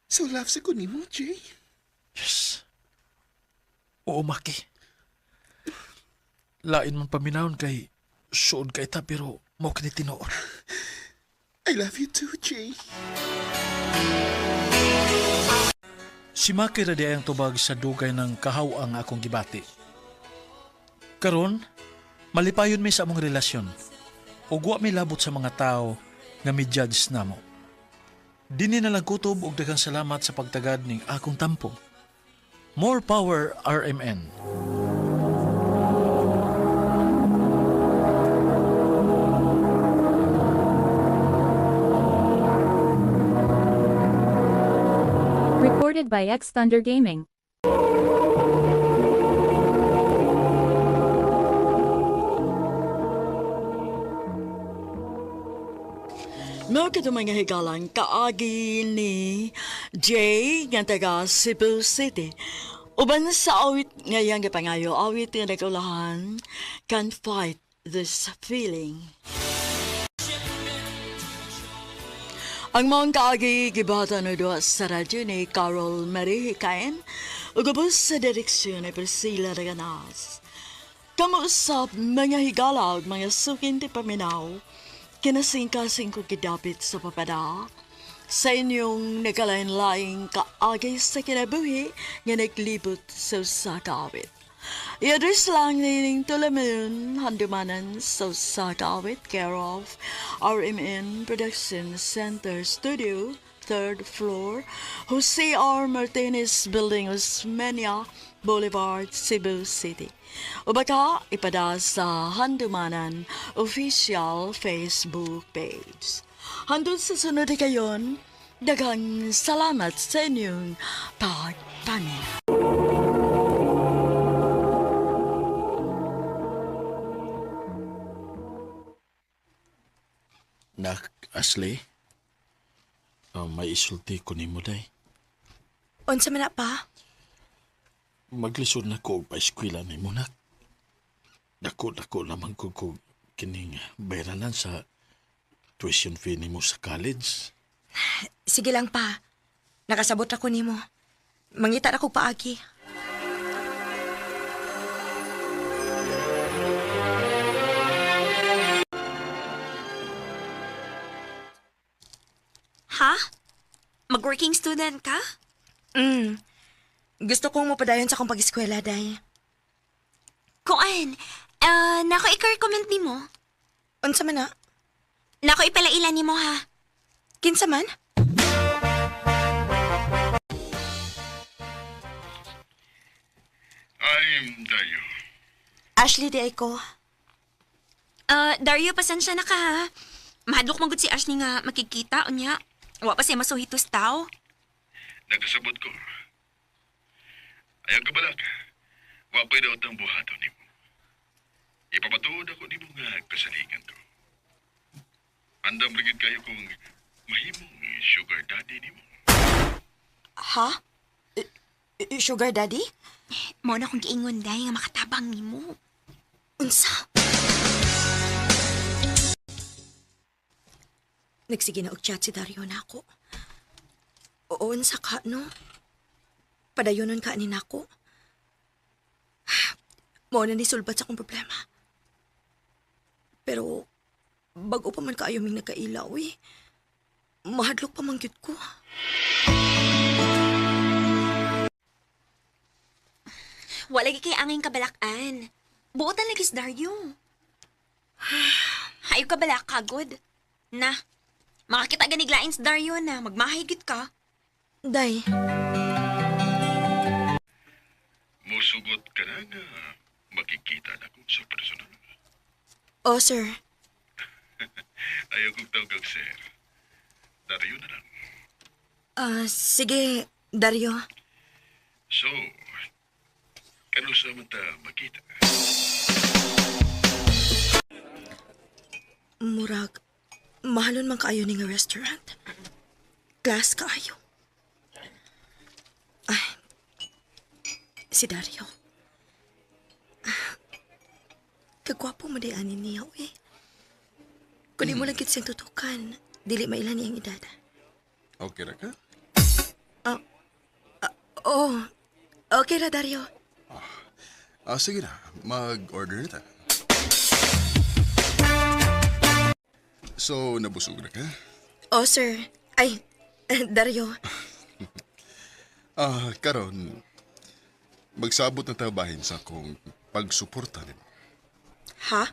so love sa ko nimo, Jay. Yes. Oo, Maki. Lain man paminawon kay suod ka ita pero mao kini tinuod. I love you too, Jay. Si Maki ra di ang tubag sa dugay ng kahaw ang akong gibati. Karon, malipayon mi sa among relasyon. Ug wa mi labot sa mga tao nga mi-judge namo. Dini na lang kutob og daghang salamat sa pagtagad ning akong tampo. More power RMN. Recorded by X Thunder Gaming. Mao kadto mga higalang kaagi ni Jay nga taga Cebu City. Uban sa awit nga iyang gipangayo, awit nga nagulahan, Can't Fight This Feeling. Ang maong kaagi gibata no duha sa radyo ni Carol Marie Hikain ug ubos sa direksyon ni Priscilla Reganas. Kamuusap mga higala ug mga sukin ti paminaw, kinasingkasing ko gidapit sa papada, sa inyong nagkalain-laing kaagay sa kinabuhi nga naglibot sa usa ka awit. I-address lang nining Tulamun, Handumanan sa usa ka awit, care of RMN Production Center Studio, 3rd floor, Jose R. Martinez Building, Osmeña Boulevard, Cebu City. O baka ipada sa Handumanan official Facebook page. Hangtod sa sunod kayon, daghang salamat sa inyong pagpaminaw. Nak, Ashley, may isulti ko nimo day. Unsa man na pa? Maglisod na ko og paeskwela nimo nak. Dako-dako naman ko kog kining bayranan sa tuition fee nimo sa college. Sige lang pa. Nakasabot ako nimo. Mangita ra kog paagi. Ha? Mag-working student ka? Mm. Gusto kong mapadayon sa akong pag-eskwela, day. Kuan, nako i-recommend nimo. Unsa man na? Nako ipalaila nimo ha. Kinsa man? I'm Dayo. Ashley di ay ko. Dario, pasensya na ka ha. Mahadlok man gud si Ashley nga makikita unya. Wa pa siya masuhitos tao. Nagkasabot ko. Ayaw ka balak. Wa pa'y daot ang buhaton nimo. Ipapatuod ako nimo nga kasaligan ko. Andam rigid kayo kung mahimong sugar daddy nimo. Ha? Sugar daddy? Mao na kong giingon day nga makatabang nimo. Unsa? Nagsige na og chat si Dario na ako. Oo, unsa ka, no? Padayonon ka ni nako. Mao na ni sulbat sa akong problema. Pero, bago pa man kaayo ming nagkailaw, eh. Mahadlok pa man gyud ko. Wala gi kay angin kabalakan. Buotan lagi si Dario. Hayo ka bala kagod. Na, makakita ganiglain si Dario na magmahigit ka. Day, Musugot ka na nga makikita na ko sa personal. oh sir. Ayaw kong tawag sir. Dario na lang. Ah, sige, Dario. So, kanusa man ta makita? Murag, mahalon man kaayo ni nga restaurant. Class kaayo. Ay, si Dario. Ah, kagwapo mo day ani niya, eh. Kung di mo lang siyang tutukan, dili mailan niyang edad. Okay ra ka? Oh, okay ra, Dario. Ah, sige na. Mag-order na ta. So, nabusog na ka? Oh, sir. Ay, Dario. Ah, karon magsabot na ta bahin sa akong pagsuporta nimo. Ha?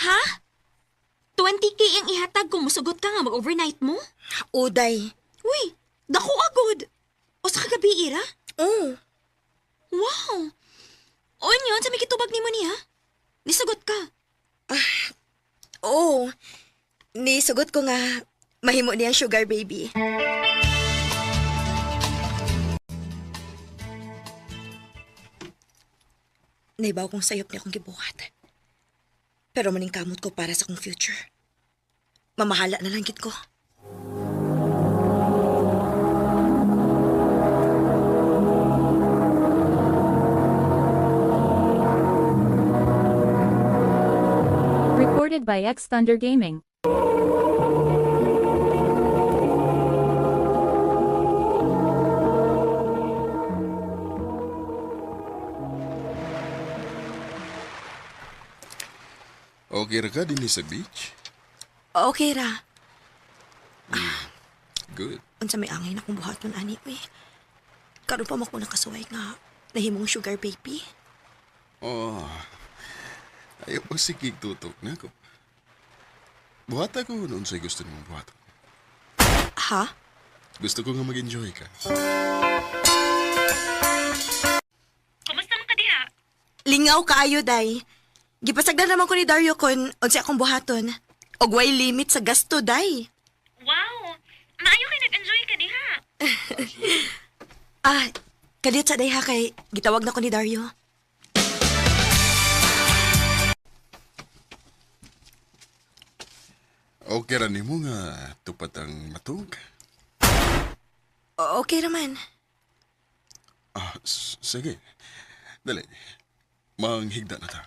Ha? 20K ang ihatag kung musugot ka nga mag-overnight mo? Uday. Uy, dako agod. O sa kagabi, ira? Oh, Wow! O yun, sa may kitubag nimo niya? Nisagot ka. oh. Nisugot ko nga, mahimo niya sugar baby. Naibaw kong sayop niya akong gibuhat. Pero maningkamot ko para sa akong future. Mamahala na lang gid ko. Recorded by X Thunder Gaming. Okay ra ka dinhi sa beach? Okay ra. Good. Unsa may angay na akong buhaton ani uy. Karon pa mo ko nakasuway nga nahimong sugar baby. Oh, ayaw pa sige tutok na ko. Buhat ako noon sa'y gusto nimong buhat. Ha? Gusto ko nga mag-enjoy ka. Kumusta man ka diha? Lingaw kaayo day. Gipasagdan naman ko ni Dario kon unsa akong buhaton. Og way limit sa gasto day. Wow! Maayo kay nag-enjoy ka diha. Ah, kalit sa day ha kay gitawag na ko ni Dario. Okay ra nimo nga tupat ang matug. Okay raman. Ah, sige. Dali. Manghigda na ta.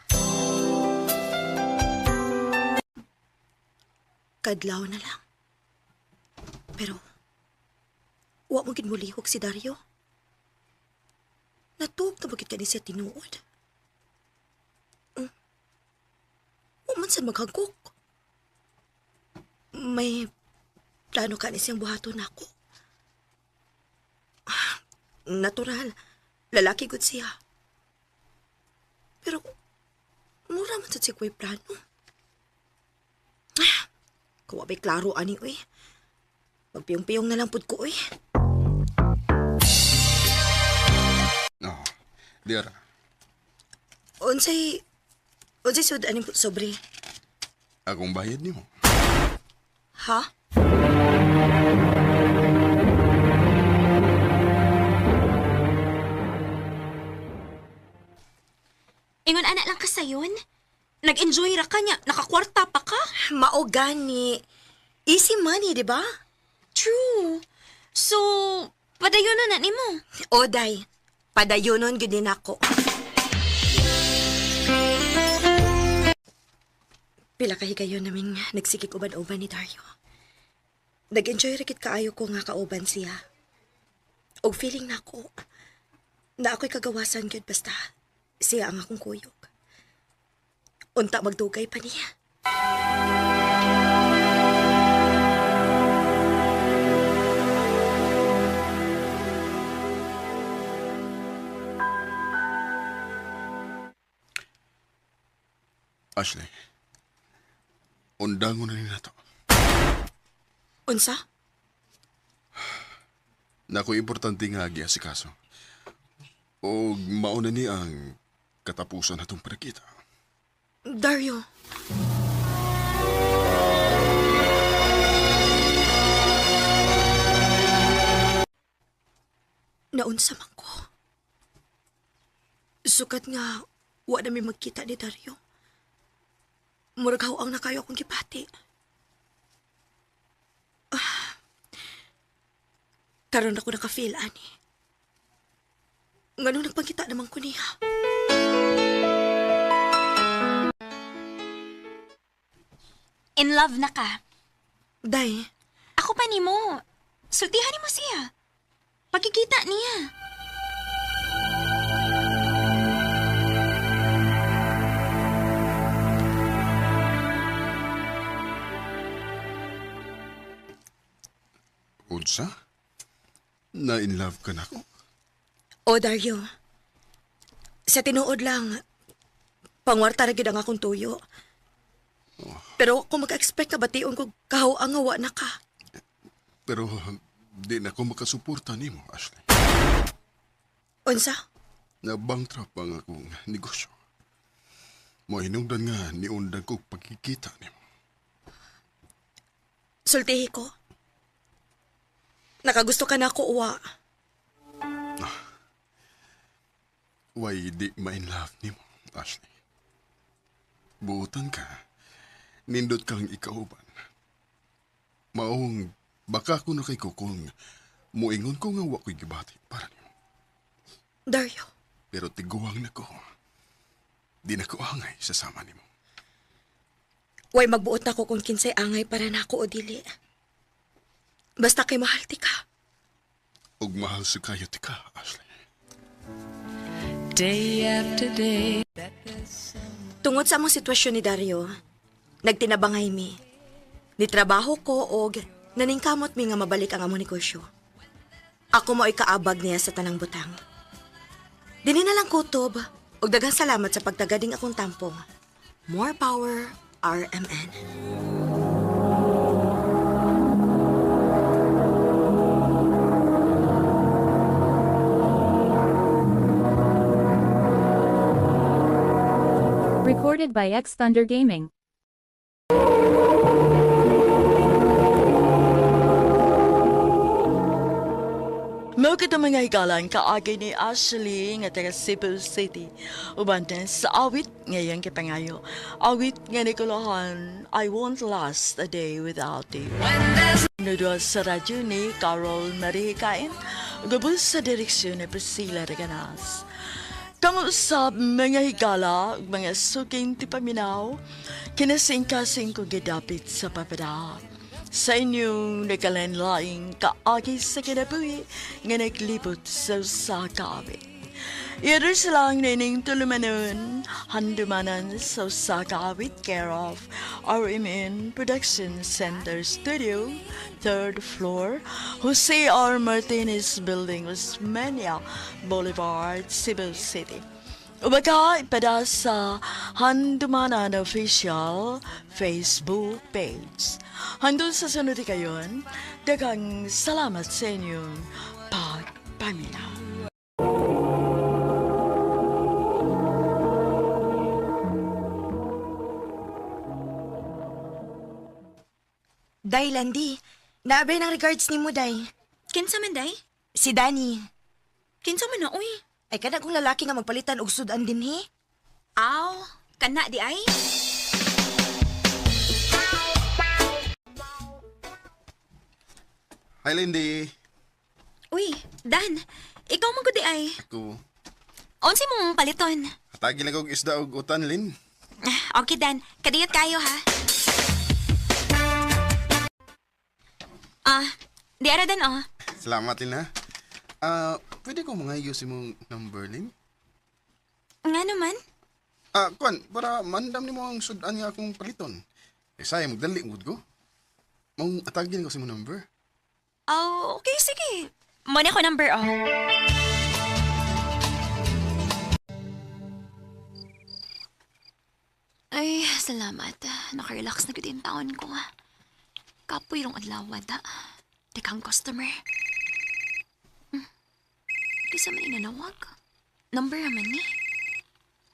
Kadlaw na lang. Pero wa mo gid molihok si Dario. Natuog na bakit ka ni siya tinuod? Wa man sad maghagok. May plano ka ni siyang buhaton nako. Ah, natural. Lalaki gud siya. Pero mura man sad siya ko'y plano. Ah, kuwa ba'y klaro ani uy. Magpiyong-piyong na lang pud ko uy. Oh, di ara. Unsay unsay sud aning sobre? Akong bayad nimo. Ha? Ingon ana lang ka sayon. Nag-enjoy ra ka niya, nakakwarta pa ka. Mao gani. Easy money, di ba? True. So, padayon na na nimo. Oday, padayonon gid din ako. Pila ka higayon naming nagsigig uban-uban ni Dario. Nag-enjoy ra gid kaayo ko nga kauban siya. Og feeling nako na ako'y kagawasan gyud basta siya ang akong kuyog. Unta magdugay pa niya. Ashley, undangon na ni nato. Unsa? Nako importante nga giasikaso. O mauna ni ang katapusan natong pagkita. Dario. Naunsa man ko. Sukat nga, wa na mi magkita ni Dario. Murag ang na kayo akong gipati. Ah, karon ako naka-feel, ani. Nganong nagpangita naman ko niya. In love na ka. Day, Ako pa nimo. Sultihan nimo siya. Pagkikita niya. Unsa? Na in love ka na ko? O Dario, sa tinuod lang, pangwarta ra gyud ang akong tuyo. Pero kung mag-expect ka bation ko kahaw ang wa na ka. Pero di na ko makasuporta nimo, Ashley. Unsa? Nabangtrap ang akong negosyo. Mo hinungdan nga niundan ko pagkikita nimo. Sultihi ko. Nakagusto ka na ako uwa. Why di ma-in love nimo, Ashley? Buutan ka. Nindot kang ikauban. Maong baka ko na kay ko kung muingon ko nga wa ko'y gibati para nimo. Dario, Pero tiguang na ko. Di na ko angay sa sama nimo. way magbuot na ko kung kinsay angay para nako o dili. Basta kay mahal ti ka. Ug mahal sa kayo ti ka, Ashley. Day after day. Tungod sa among sitwasyon ni Dario, nagtinabangay mi. Nitrabaho ko og naningkamot mi nga mabalik ang among negosyo. Ako mo'y kaabag niya sa tanang butang. Dini na lang kutob og daghang salamat sa pagtagading akong tampong. More power, RMN. Recorded by X Thunder Gaming. Mao kita mga higalan kaagi ni Ashley nga taga Cebu City. Uban din sa awit ngayong kipangayo. Awit nga nikulahan, I won't last a day without you. Nudwa sa radyo ni Carol Marie Kain, gabos sa direksyon ni Priscilla Reganas. Kamusap mga higala, ug mga suking tipaminaw, kinasingkasing kong gidapit sa papada. Sa inyong nagkalanlaing kaagi sa kinabuhi nga naglibot sa usa ka awit. Iro silang nining tulumanon, handumanan sa usa ka awit, care of RMN Production Center Studio, 3rd floor, Jose R. Martinez Building, Osmeña Boulevard, Cebu City. Ubaga ipada sa Handumanan Official Facebook page. Hanggang sa sunod kayon, daghang salamat sa inyong pagpaminaw. Day, Landy. Naabay ng regards ni mo, Day. Kinsa man day? Si Danny. Kinsa man na uy? Ay, kada kong lalaki nga magpalitan og sudan din, he? Aw, kana di ay. Hi, Lindy. Uy, Dan, ikaw man gud di ay. Ako. Unsa mong paliton? Hatagi lang kog isda og utan, Lin. Ah, okay Dan, kadiyot kayo ha. Ah, di ara Dan oh. Salamat, Lin, ha. Pwede ko mga si mong number, Lin? Nga naman. Kuan, para mandam nimo ang sudan nga akong paliton. Eh, sayang, magdali gud ko. Mong atagin ko sa imong number. Oh, okay, sige. Mo na ko number oh. Ay, salamat. Nakarelax na gud yung taon ko. Kapoy rong adlaw da. Tekang customer. Hmm. Kisa man inanawag. Number naman ni.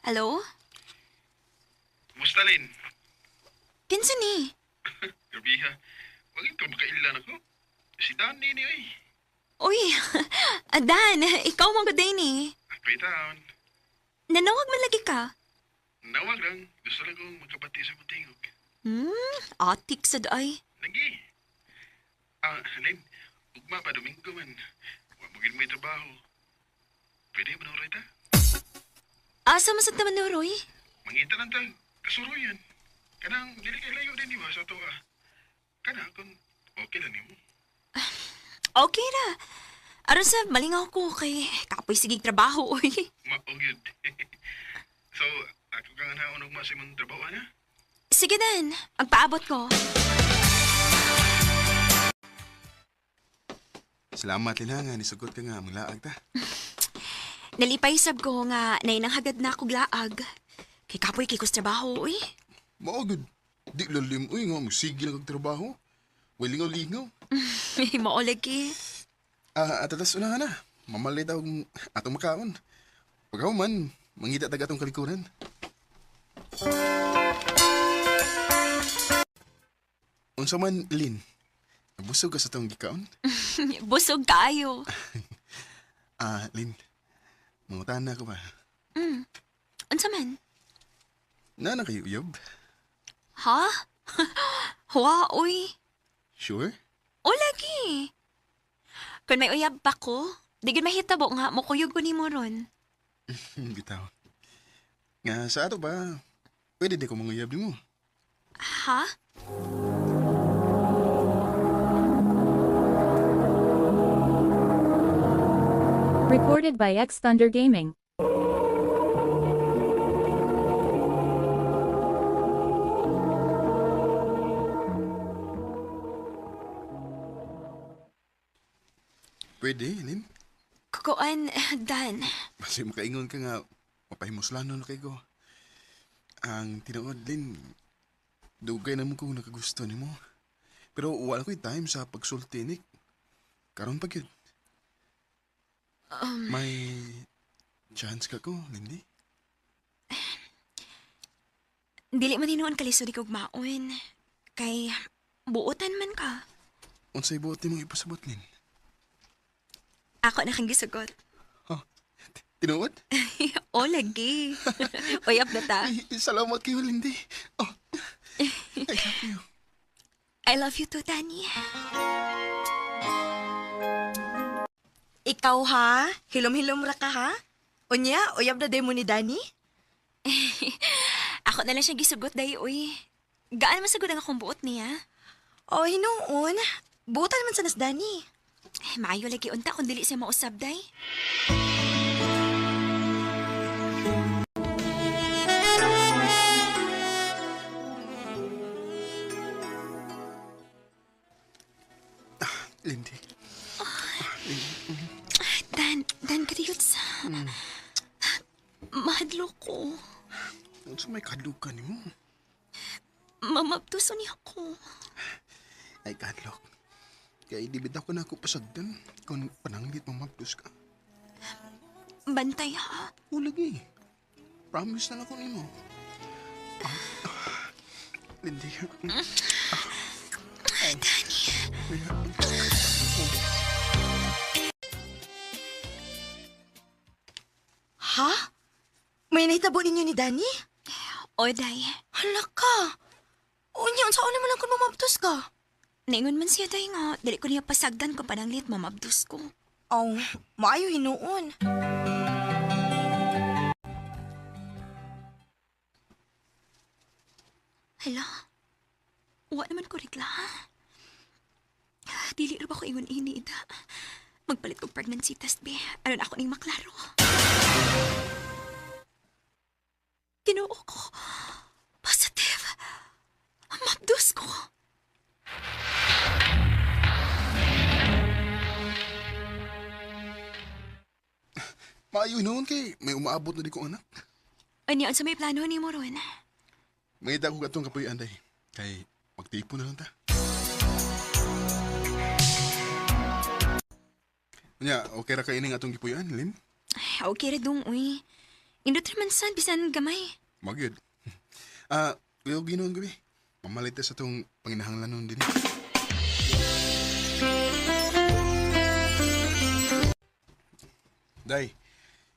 Hello? Musta, Lin? Kinsa ni? Grabe ha. Wag ka makailan ako. Si Danny ni oy. Uy, Adan, ikaw man gud ni. Pitaon. Nanawag man lagi ka. Nawag lang. Gusto lang kong magkabati sa matingog. Atik sad ay. Lagi. Ah, Lin. Ugma pa Domingo man. Wa mo gid may trabaho. Pwede ba na ta? Asa man sad naman ni Roy? Mangita lang tag kasuruyan. Kanang dili kay layo din di ba sa ato ah. Kana kung okay lang nimo. Okay ra. Aron sa malingaw ko kay kapoy sigig trabaho oy. Mao gyud. So, ako kang anaon ugma sa imong trabaho na. Sige Dan, ang paabot ko. Salamat Lina nga nisugot ka nga manglaag ta. Nalipay sab ko nga nainanghagad na akong laag. Kay kapoy kay kus trabaho oy. Mao gud. Di lalim uy nga mosigil lang kag trabaho. Way lingaw-lingaw. Mao lagi. Ah, atatas una na. Mamalay daw ang atong makaon. Pagkaw man, mangita tag atong kalikuran. Unsa man, Lin? Nabusog ka sa atong gikaon? Busog kaayo. Ah, Lin. Mangutana ko ba? Unsa man? Nana kayo uyob? Ha? Wa oy. Sure? O lagi. Kun may uyab pa ko, di gyud mahitabo nga mokuyog ko nimo ron. Bitaw. Nga sa ato ba, pwede di ko manguyab nimo. Ha? Recorded by X Thunder Gaming. Pwede, Lin. Kukuan, Dan. Basta makaingon ka nga, mapahimuslanon na kay ko. Ang tinuod, Lin, dugay na mo kung nakagusto nimo. Pero wala ko'y time sa pagsulti, Nick. Karon pa gyud. May chance ka ko, Lindy? Dili man hinuon kalisod ikaw maon. Kay buotan man ka. Unsay buot nimong ipasabot, Lin? Ako na kang gisugot. Ha? Tinuod? O lagi. Uyab na ta. Ay, salamat kayo, Lindy. Oh, I love you. I love you too, Danny. Ikaw ha? Hilom-hilom ra ka ha? Unya, uyab na demo ni Danny? Ako na lang siya gisugot dahi, uy. Gaan man sagud ang akong buot niya. Oh, hinuon. Butan man sa nas Danny. Eh, maayo lagi unta kung dili siya mausab day. Lindy. Dan, Dan kadiyot sa. Mahadlo ko. Unsa may kadlukan nimo? Mamabtuso niya ako. Ay, kadlok. Kay di bitaw ko na ako pasagdan kung pananggit mamabdos ka. Bantay ha. O lagi. Promise na lang ko nimo. Ah, Lindy. Danny. Ha? May nahitabo ninyo ni Danny? O, day. Hala ka. Unya, unsa naman lang kung mamabdos ka? Naingon man siya day nga, dili ko niya pasagdan kung pananglit mamabdos ko. Oh, maayo hinuon. Hala, wa naman ko regla. Dili ra ba ko ingon ini, ida? Magpalit kog pregnancy test, be. Aron ako ning maklaro. Ginoo ko. Positive. Mabdos ko. Maayo noon kay may umaabot na di ko anak. Anya, unsa may plano nimo ron? Mangita ko katong kapuy-an, day. Kay magtipon na lang ta. Nya, okay ra kay ining atong gipuy-an, Lin? Ay, okay ra dong, uy. Indot ra man sad bisan gamay. Magyud. Ah, uh, ginoon gabi. Pamalit ta sa atong panginahanglanon din. Day,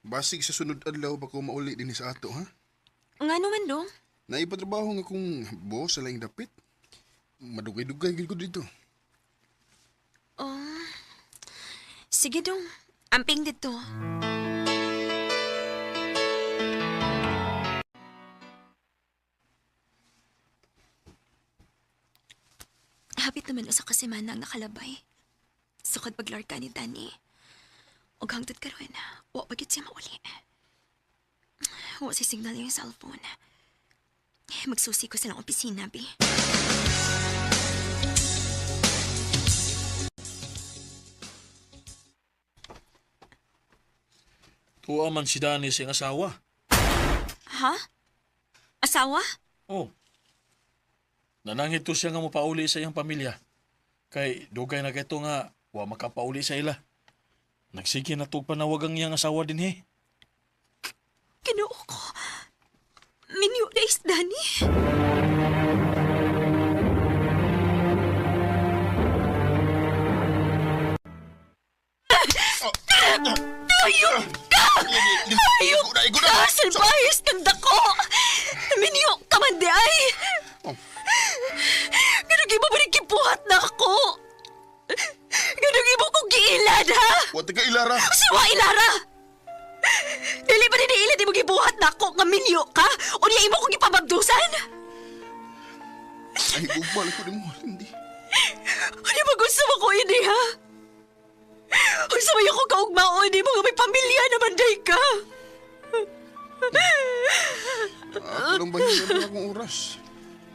basig sa sunod adlaw ba ko mauli din sa ato, ha? Ngano man dong? Naipatrabaho nga kong boss sa laing dapit. Madugay-dugay gid ko dito. Oh. Sige dong. Amping dito. Hapit naman usa ka semana ang nakalabay. Sukad paglarga ni Danny. Og hangtod karon, wa pa gyud siya mauli. Wa si signal yung cellphone. Magsusi ko sa lang opisina, bi. Tuwa man si Danny sa iyang asawa. Ha? Asawa? Oh. Nanangit to siya nga mopauli sa iyang pamilya. Kay dugay na kay nga wa makapauli sa ila. Nagsige na tug panawag ang iyang asawa dinhi. Ginoo ko. Minyo na is Danny. Ayok ka! Ayok ka! Salbayas ng dako! Minyo ka man di ay! Ganun imo ba gibuhat na ako? Ganun imo kong giilad, ha? Wa ta ka ilara. Siwa ilara! Dili ba ni ilad imo gibuhat na ako nga minyo ka? O niya imo kong gipabagdusan? Ay, gugmal ko nimo, Lindy. Ano ba gusto mo ko ini, ha? Unsa may ako kaugmaon ni mga may pamilya naman day ka? Ako lang bahin na akong oras.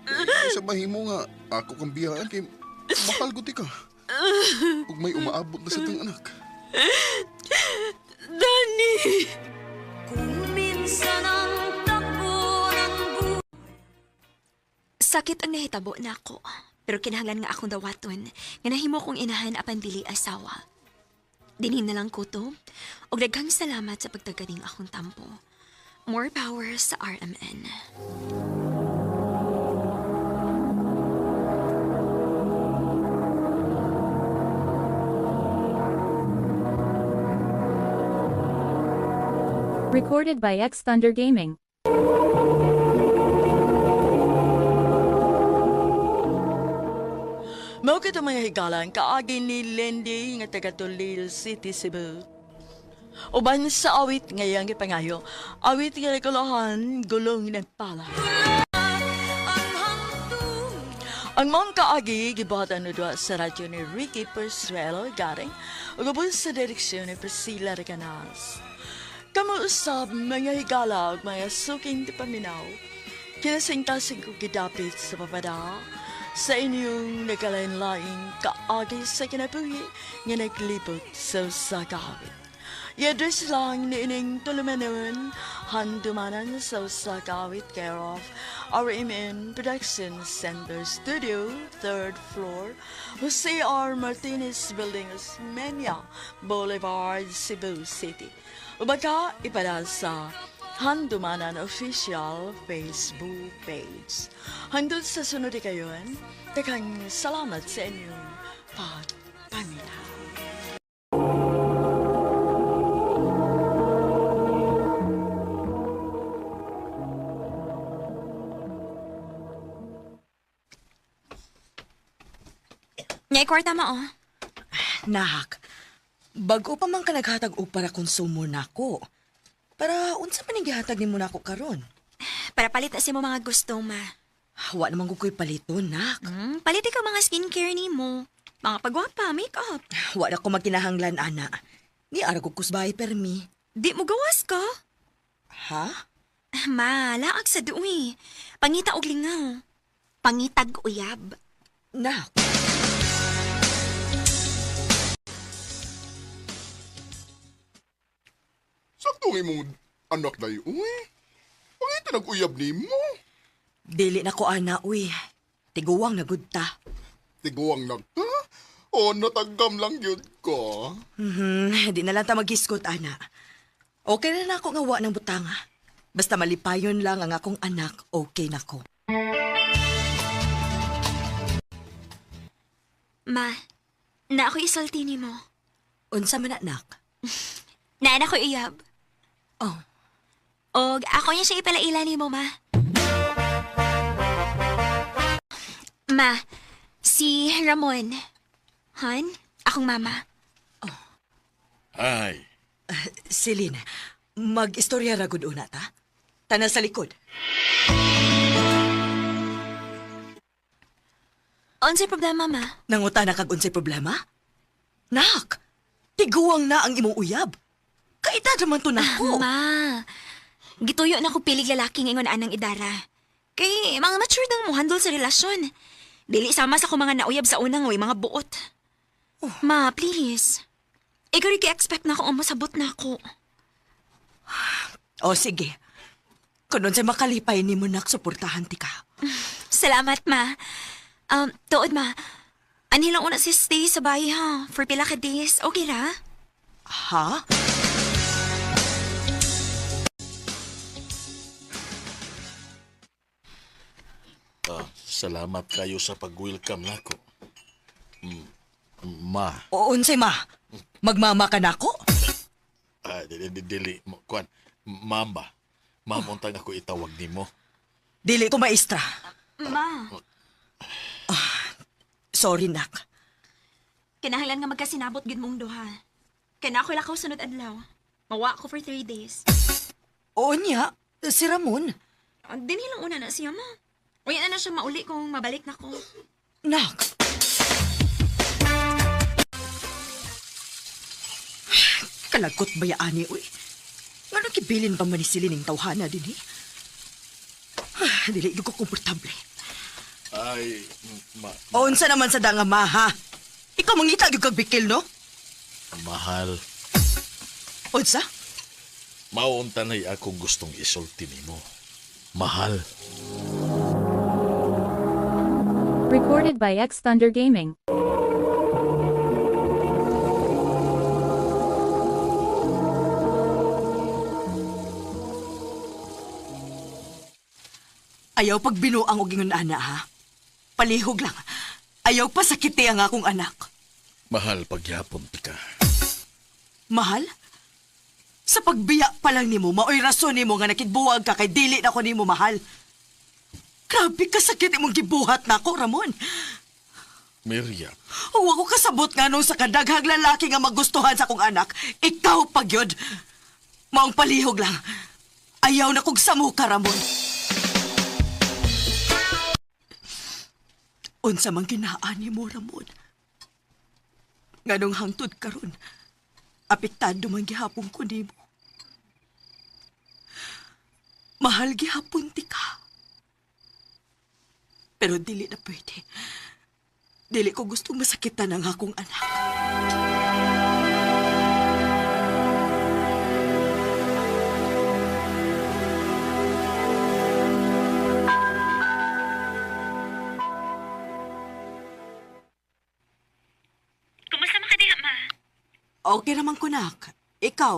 Kay sa bahimo nga, ako kang biyaan kay mahal ko ti ka. Ug may umaabot na sa tong anak. Danny! Sakit ang nahitabo na ako. Pero kinahanglan nga akong dawaton nga nahimo kong inahan apan dili asawa. Dinhin na lang ko to. Og daghang salamat sa pagtaganing akong tampo. More power sa RMN. Recorded by X Thunder Gaming. Mao kito mga higalan kaagi ni Lindy nga taga Toledo City, Cebu. Uban sa awit ngayang gipangayo, awit nga nakulahan, gulong ng pala. Ang mong kaagi gibuhatan na duha sa radyo ni Ricky Persuelo Garing ug ubos sa direksyon ni Priscilla Recanas. Kamo usab mga higala ug mga suking paminaw. Kinasingkasing ko gidapit sa papada sa inyong nagkalain-laing kaagi sa kinabuhi nga naglibot sa usa ka awit. I-address lang ni ining tulumanon, handumanan sa usa ka awit care of RMN Production Center Studio, 3rd floor, Jose R. Martinez Building, Osmeña Boulevard, Cebu City. O baka ipada sa Handumanan Official Facebook page. Hangtod sa sunod kayon, daghang salamat sa inyong pagpaminaw. Ngay kwarta mo, oh. Nak, bago pa man ka naghatag og para konsumo nako. Para unsa man ning gihatag nimo nako karon? Para palit na sa mo mga gusto, ma. Wa naman ko ko'y paliton, nak. Palit ikaw mga skincare ni mo. Mga pagwapa, makeup. Wa na ko magkinahanglan, ana. Ni ara ko kusbay permi. Di mo gawas ka. Ha? Ma, laag sa duwi. Pangita og lingaw. Pangitag uyab. Nak. Sakto ang imong anak dayo, uy. Pangita nag-uyab nimo. Dili na ko ana, uy. Tiguwang na gud ta. Tiguang na ka? O, natagam lang yun ko. Di na lang ta maghisgot, ana. Okay na na ako nga wa ng butanga. Basta malipayon lang ang akong anak, okay na ko. Ma, na ako isulti nimo. Unsa man anak? Naa na ko iyab. Oh. Og ako niya siya ipalaila nimo, ma. Ma, si Ramon. Han, akong mama. Ay, Celine, mag-istorya ra gud una ta. Tanan sa likod. Unsay problema, ma? Nanguta na kag unsay problema? Nak, tiguang na ang imong uyab. Kaedad naman to nako. Ma, gituyo na ko pilig lalaking ingon anang idara. Kay mga mature nang mo handle sa relasyon. Dili sama sa akong mga nauyab sa unang way mga buot. Ma, please. Ikaw rin expect na ako ang masabot na ako. O sige. Kung unsay makalipay nimo nak, suportahan ti ka. Salamat, ma. Tuod, ma. Anhi lang una si stay sa bahay, ha? For pila ka days. Okay ra? Ha? Salamat kayo sa pag-welcome nako. Ma, O unsay ma? Magmama ka nako? Dili, dili, kuan, mamba. Mamuntang ako itawag nimo. Dili ko maestra. Ma, Sorry nak. kinahanglan nga magkasinabot gid mong duha. Kaya na ako lakaw sunod adlaw. Mawa ko for 3 days. Oo niya, si Ramon. Dinhi lang una na siya, ma. Uy, na na siya mauli kung mabalik na ko. Nak. Kalagot ba yaani, uy? Ngano kibilin pa man ni Celine ang tawhana din, eh? Dili ko komportable. Ay, ma, O, unsa naman sa danga, ma, ha? Ikaw mangita gyud kag bikil, no? mahal. Unsa? Maunta na'y akong gustong isulti nimo. Mahal. Recorded by X Thunder Gaming. Ayaw pagbinuang og ingon ana, ha? Palihog lang. Ayaw pasakiti ang akong anak. Mahal pagyapon ti ka. Mahal? Sa pagbiya pa lang nimo, maoy rason nimo nga nakigbuwag ka kay dili na ko nimo mahal. Grabe ka sakit imong gibuhat nako, Ramon. Miriam, Huwag ko kasabot nga nung sa kadaghang lalaki nga magustuhan sa akong anak. Ikaw pa gyud. Maong palihog lang. Ayaw na kog samo ka, Ramon. Unsa man ginaani mo, Ramon? Nganong hangtod karon, apektado man gihapon ko nimo. Mahal gihapon ti ka. Pero dili na pwede. Dili ko gustong masakitan ang akong anak. Kumusta man ka diha, ma? Okay naman ko, nak. Ikaw,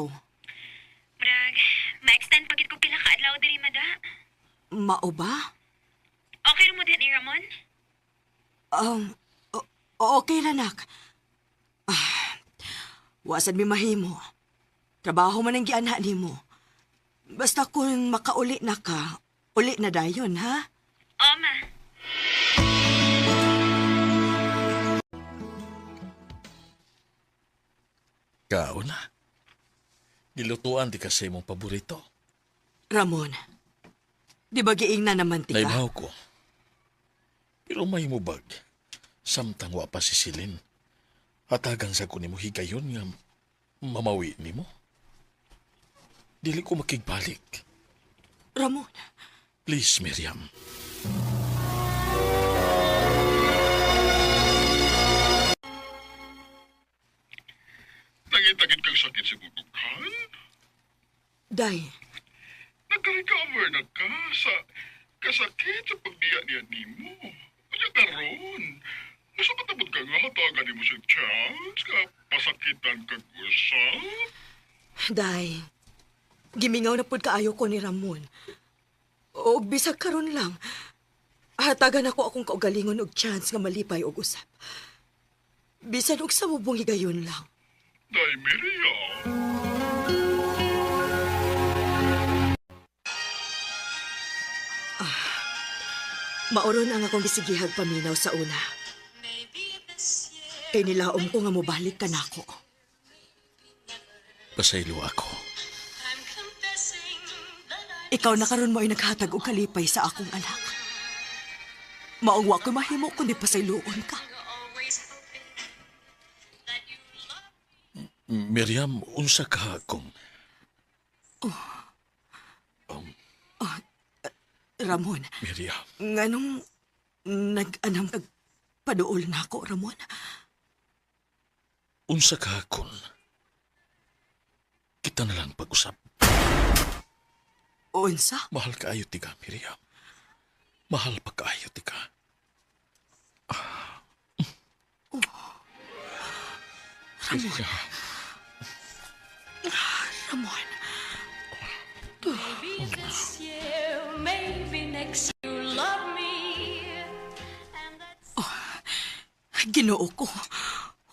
Murag, ma-extend pagid ko pila ka adlaw diri, mada. mao ba? Okay ra mo diha ni Ramon? Okay na, nak. Wasad mi mahimo. Trabaho man ang gianha nimo. Basta kung makauli na ka, uli na dayon, ha? Oo, ma. Kao na. Gilutuan di ka sa imong paborito. Ramon, di ba giingna naman ti ka? Naibaw ko. Pero may mubag. Samtang wa pa si Celine. Hatagan sa ko nimo higayon nga mamawi nimo. Dili ko makigbalik. Ramon, Please, Miriam. Nangitagid kang sakit sa bugughan? Day, Nagka-recover na ka sa Kasakit sa pagbiya niya nimo. Unya karon. Masukat na ka nga hatagan nimo siya chance nga pasakitan kag usap. Day, gimingaw na pud kaayo ko ni Ramon. Og bisag karon lang, hatagan ako akong kaugalingon og chance nga malipay og usap. Bisan og sa mubong higayon lang. Day Miriam. Mauron ang akong gisigihag paminaw sa una. Kay nilaom ko nga mobalik ka nako. Pasaylo ako. Ikaw na karon mo ay naghatag og kalipay sa akong anak. Maong wa ko mahimo kundi pasayloon ka. Miriam, unsa ka kung Ramon, Miriam, nganong nag-anam kag paduol nako, Ramon? unsa ka kung kita na lang pag-usap. Unsa? Mahal kaayo ti ka, Miriam. Mahal pa kaayo ti ka. Ramon. Miriam. Ramon. Oh, Ginoo ko.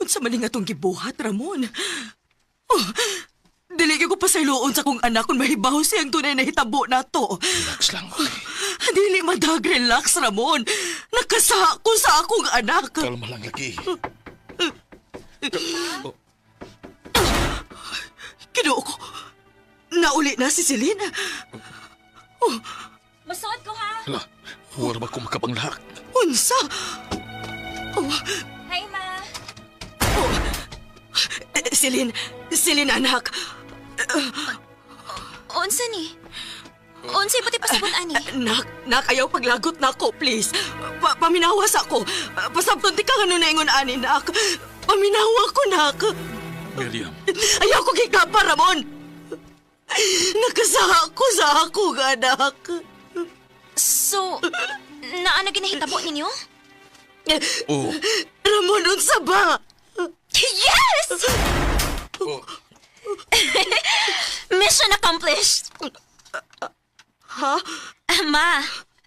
Unsa man nga tong gibuhat, Ramon? Oh, dili gyud ko pasayloon sa kong anak kung mahibaw siyang tunay na hitabo nato. Relax lang, okay? Dili madag relax, Ramon. Nakasa ko sa akong anak. Kalma lang lagi. Ginoo ko. Nauli na si Celine. Masuod ko ha. Hala, huwag ba ko makapanglak? Unsa? Oh, Hi, ma. oh. Eh, Celine, Celine anak. Unsa ni? Unsa ibuti pasabot ani? Nak, nak, ayaw paglagot nako, please. Paminawas ako. Pasabton ti ka nga naingon ani, nak. Paminawa ko, nak. Miriam, Ayaw ko gigapa, Ramon. Nakasaha ko sa akong anak. So, naano ginahitabo ninyo? oh, Ramon, unsa ba? Yes! oh, Mission accomplished! Ha? Ma,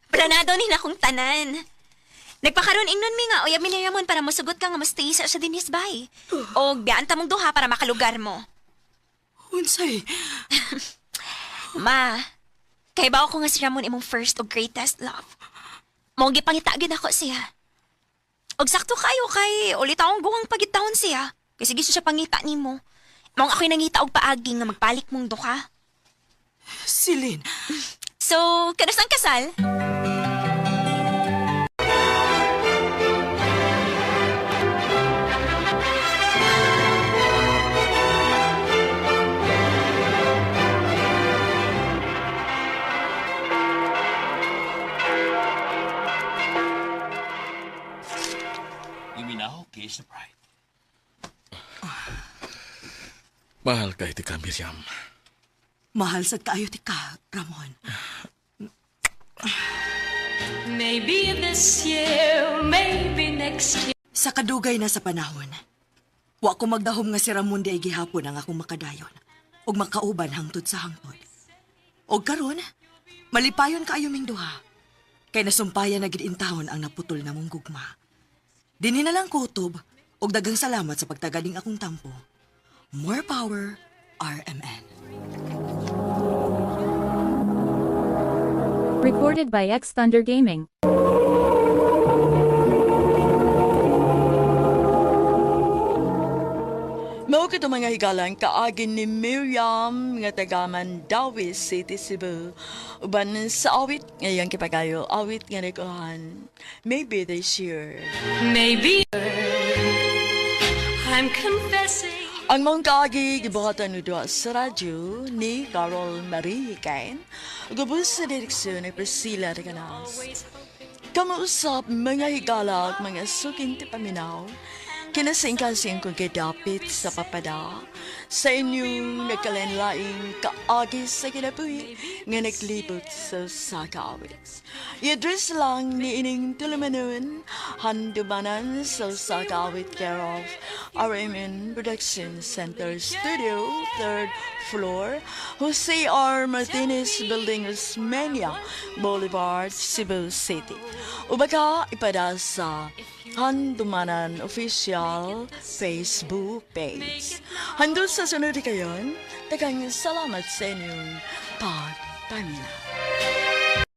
planado ni na akong tanan. Nagpakaroon ingnon mi nga uyab mi ni Ramon para mosugot ka nga mostay sa siya dinis bay. O gaan ta mong duha para makalugar mo. Unsay? Ma, kay ba ko nga si Ramon imong first o greatest love. Mao gipangita gyud ako siya. Og sakto kayo kay ulit akong guwang pagitawon siya. Kasi gusto siya pangita nimo. Mao ako'y nangita og paagi nga magpalik mong duha. Celine, So, kanus ang kasal? You may now kiss the bride. Mahal kay ti ka, Miriam. Mahal sad kaayo ti ka, Ramon. Maybe this year, maybe next year. Sa kadugay na sa panahon, wa ko magdahom nga si Ramon di ay gihapon ang akong makadayon ug makauban hangtod sa hangtod. Og karon, malipayon kaayo ming duha. Kay nasumpayan na gid intawon ang naputol na mong gugma. Dinhi na lang kutob ug daghang salamat sa pagtagaling akong tampo. More power, RMN. Recorded by X Thunder Gaming. Mao kito mga higalan kaagi ni Miriam nga taga Mandawi City, Cebu. Uban sa awit ngayang kipagayo, awit nga nikuhan. Maybe this year. Maybe I'm confessing. Ang mong kaagi gibuhatan ni duha sa radyo ni Carol Marie Kain. Gubos sa direksyon ni Priscilla Reganas. Kamuusap mga higala at mga suking tipaminaw. Kinasingkasing kong gidapit sa papada sa inyong nagkalanlaing kaagi sa kinabuhi nga naglibot sa sakawit. I-address lang ni ining tulumanon, handumanan sa sakawit care of RMN Production Center Studio, 3rd floor, Jose R. Martinez Building, Osmeña Boulevard, Cebu City. O baka ipada sa Handumanan Official Facebook page. Handun sa sunod kayon, daghang salamat sa inyong pagpaminaw.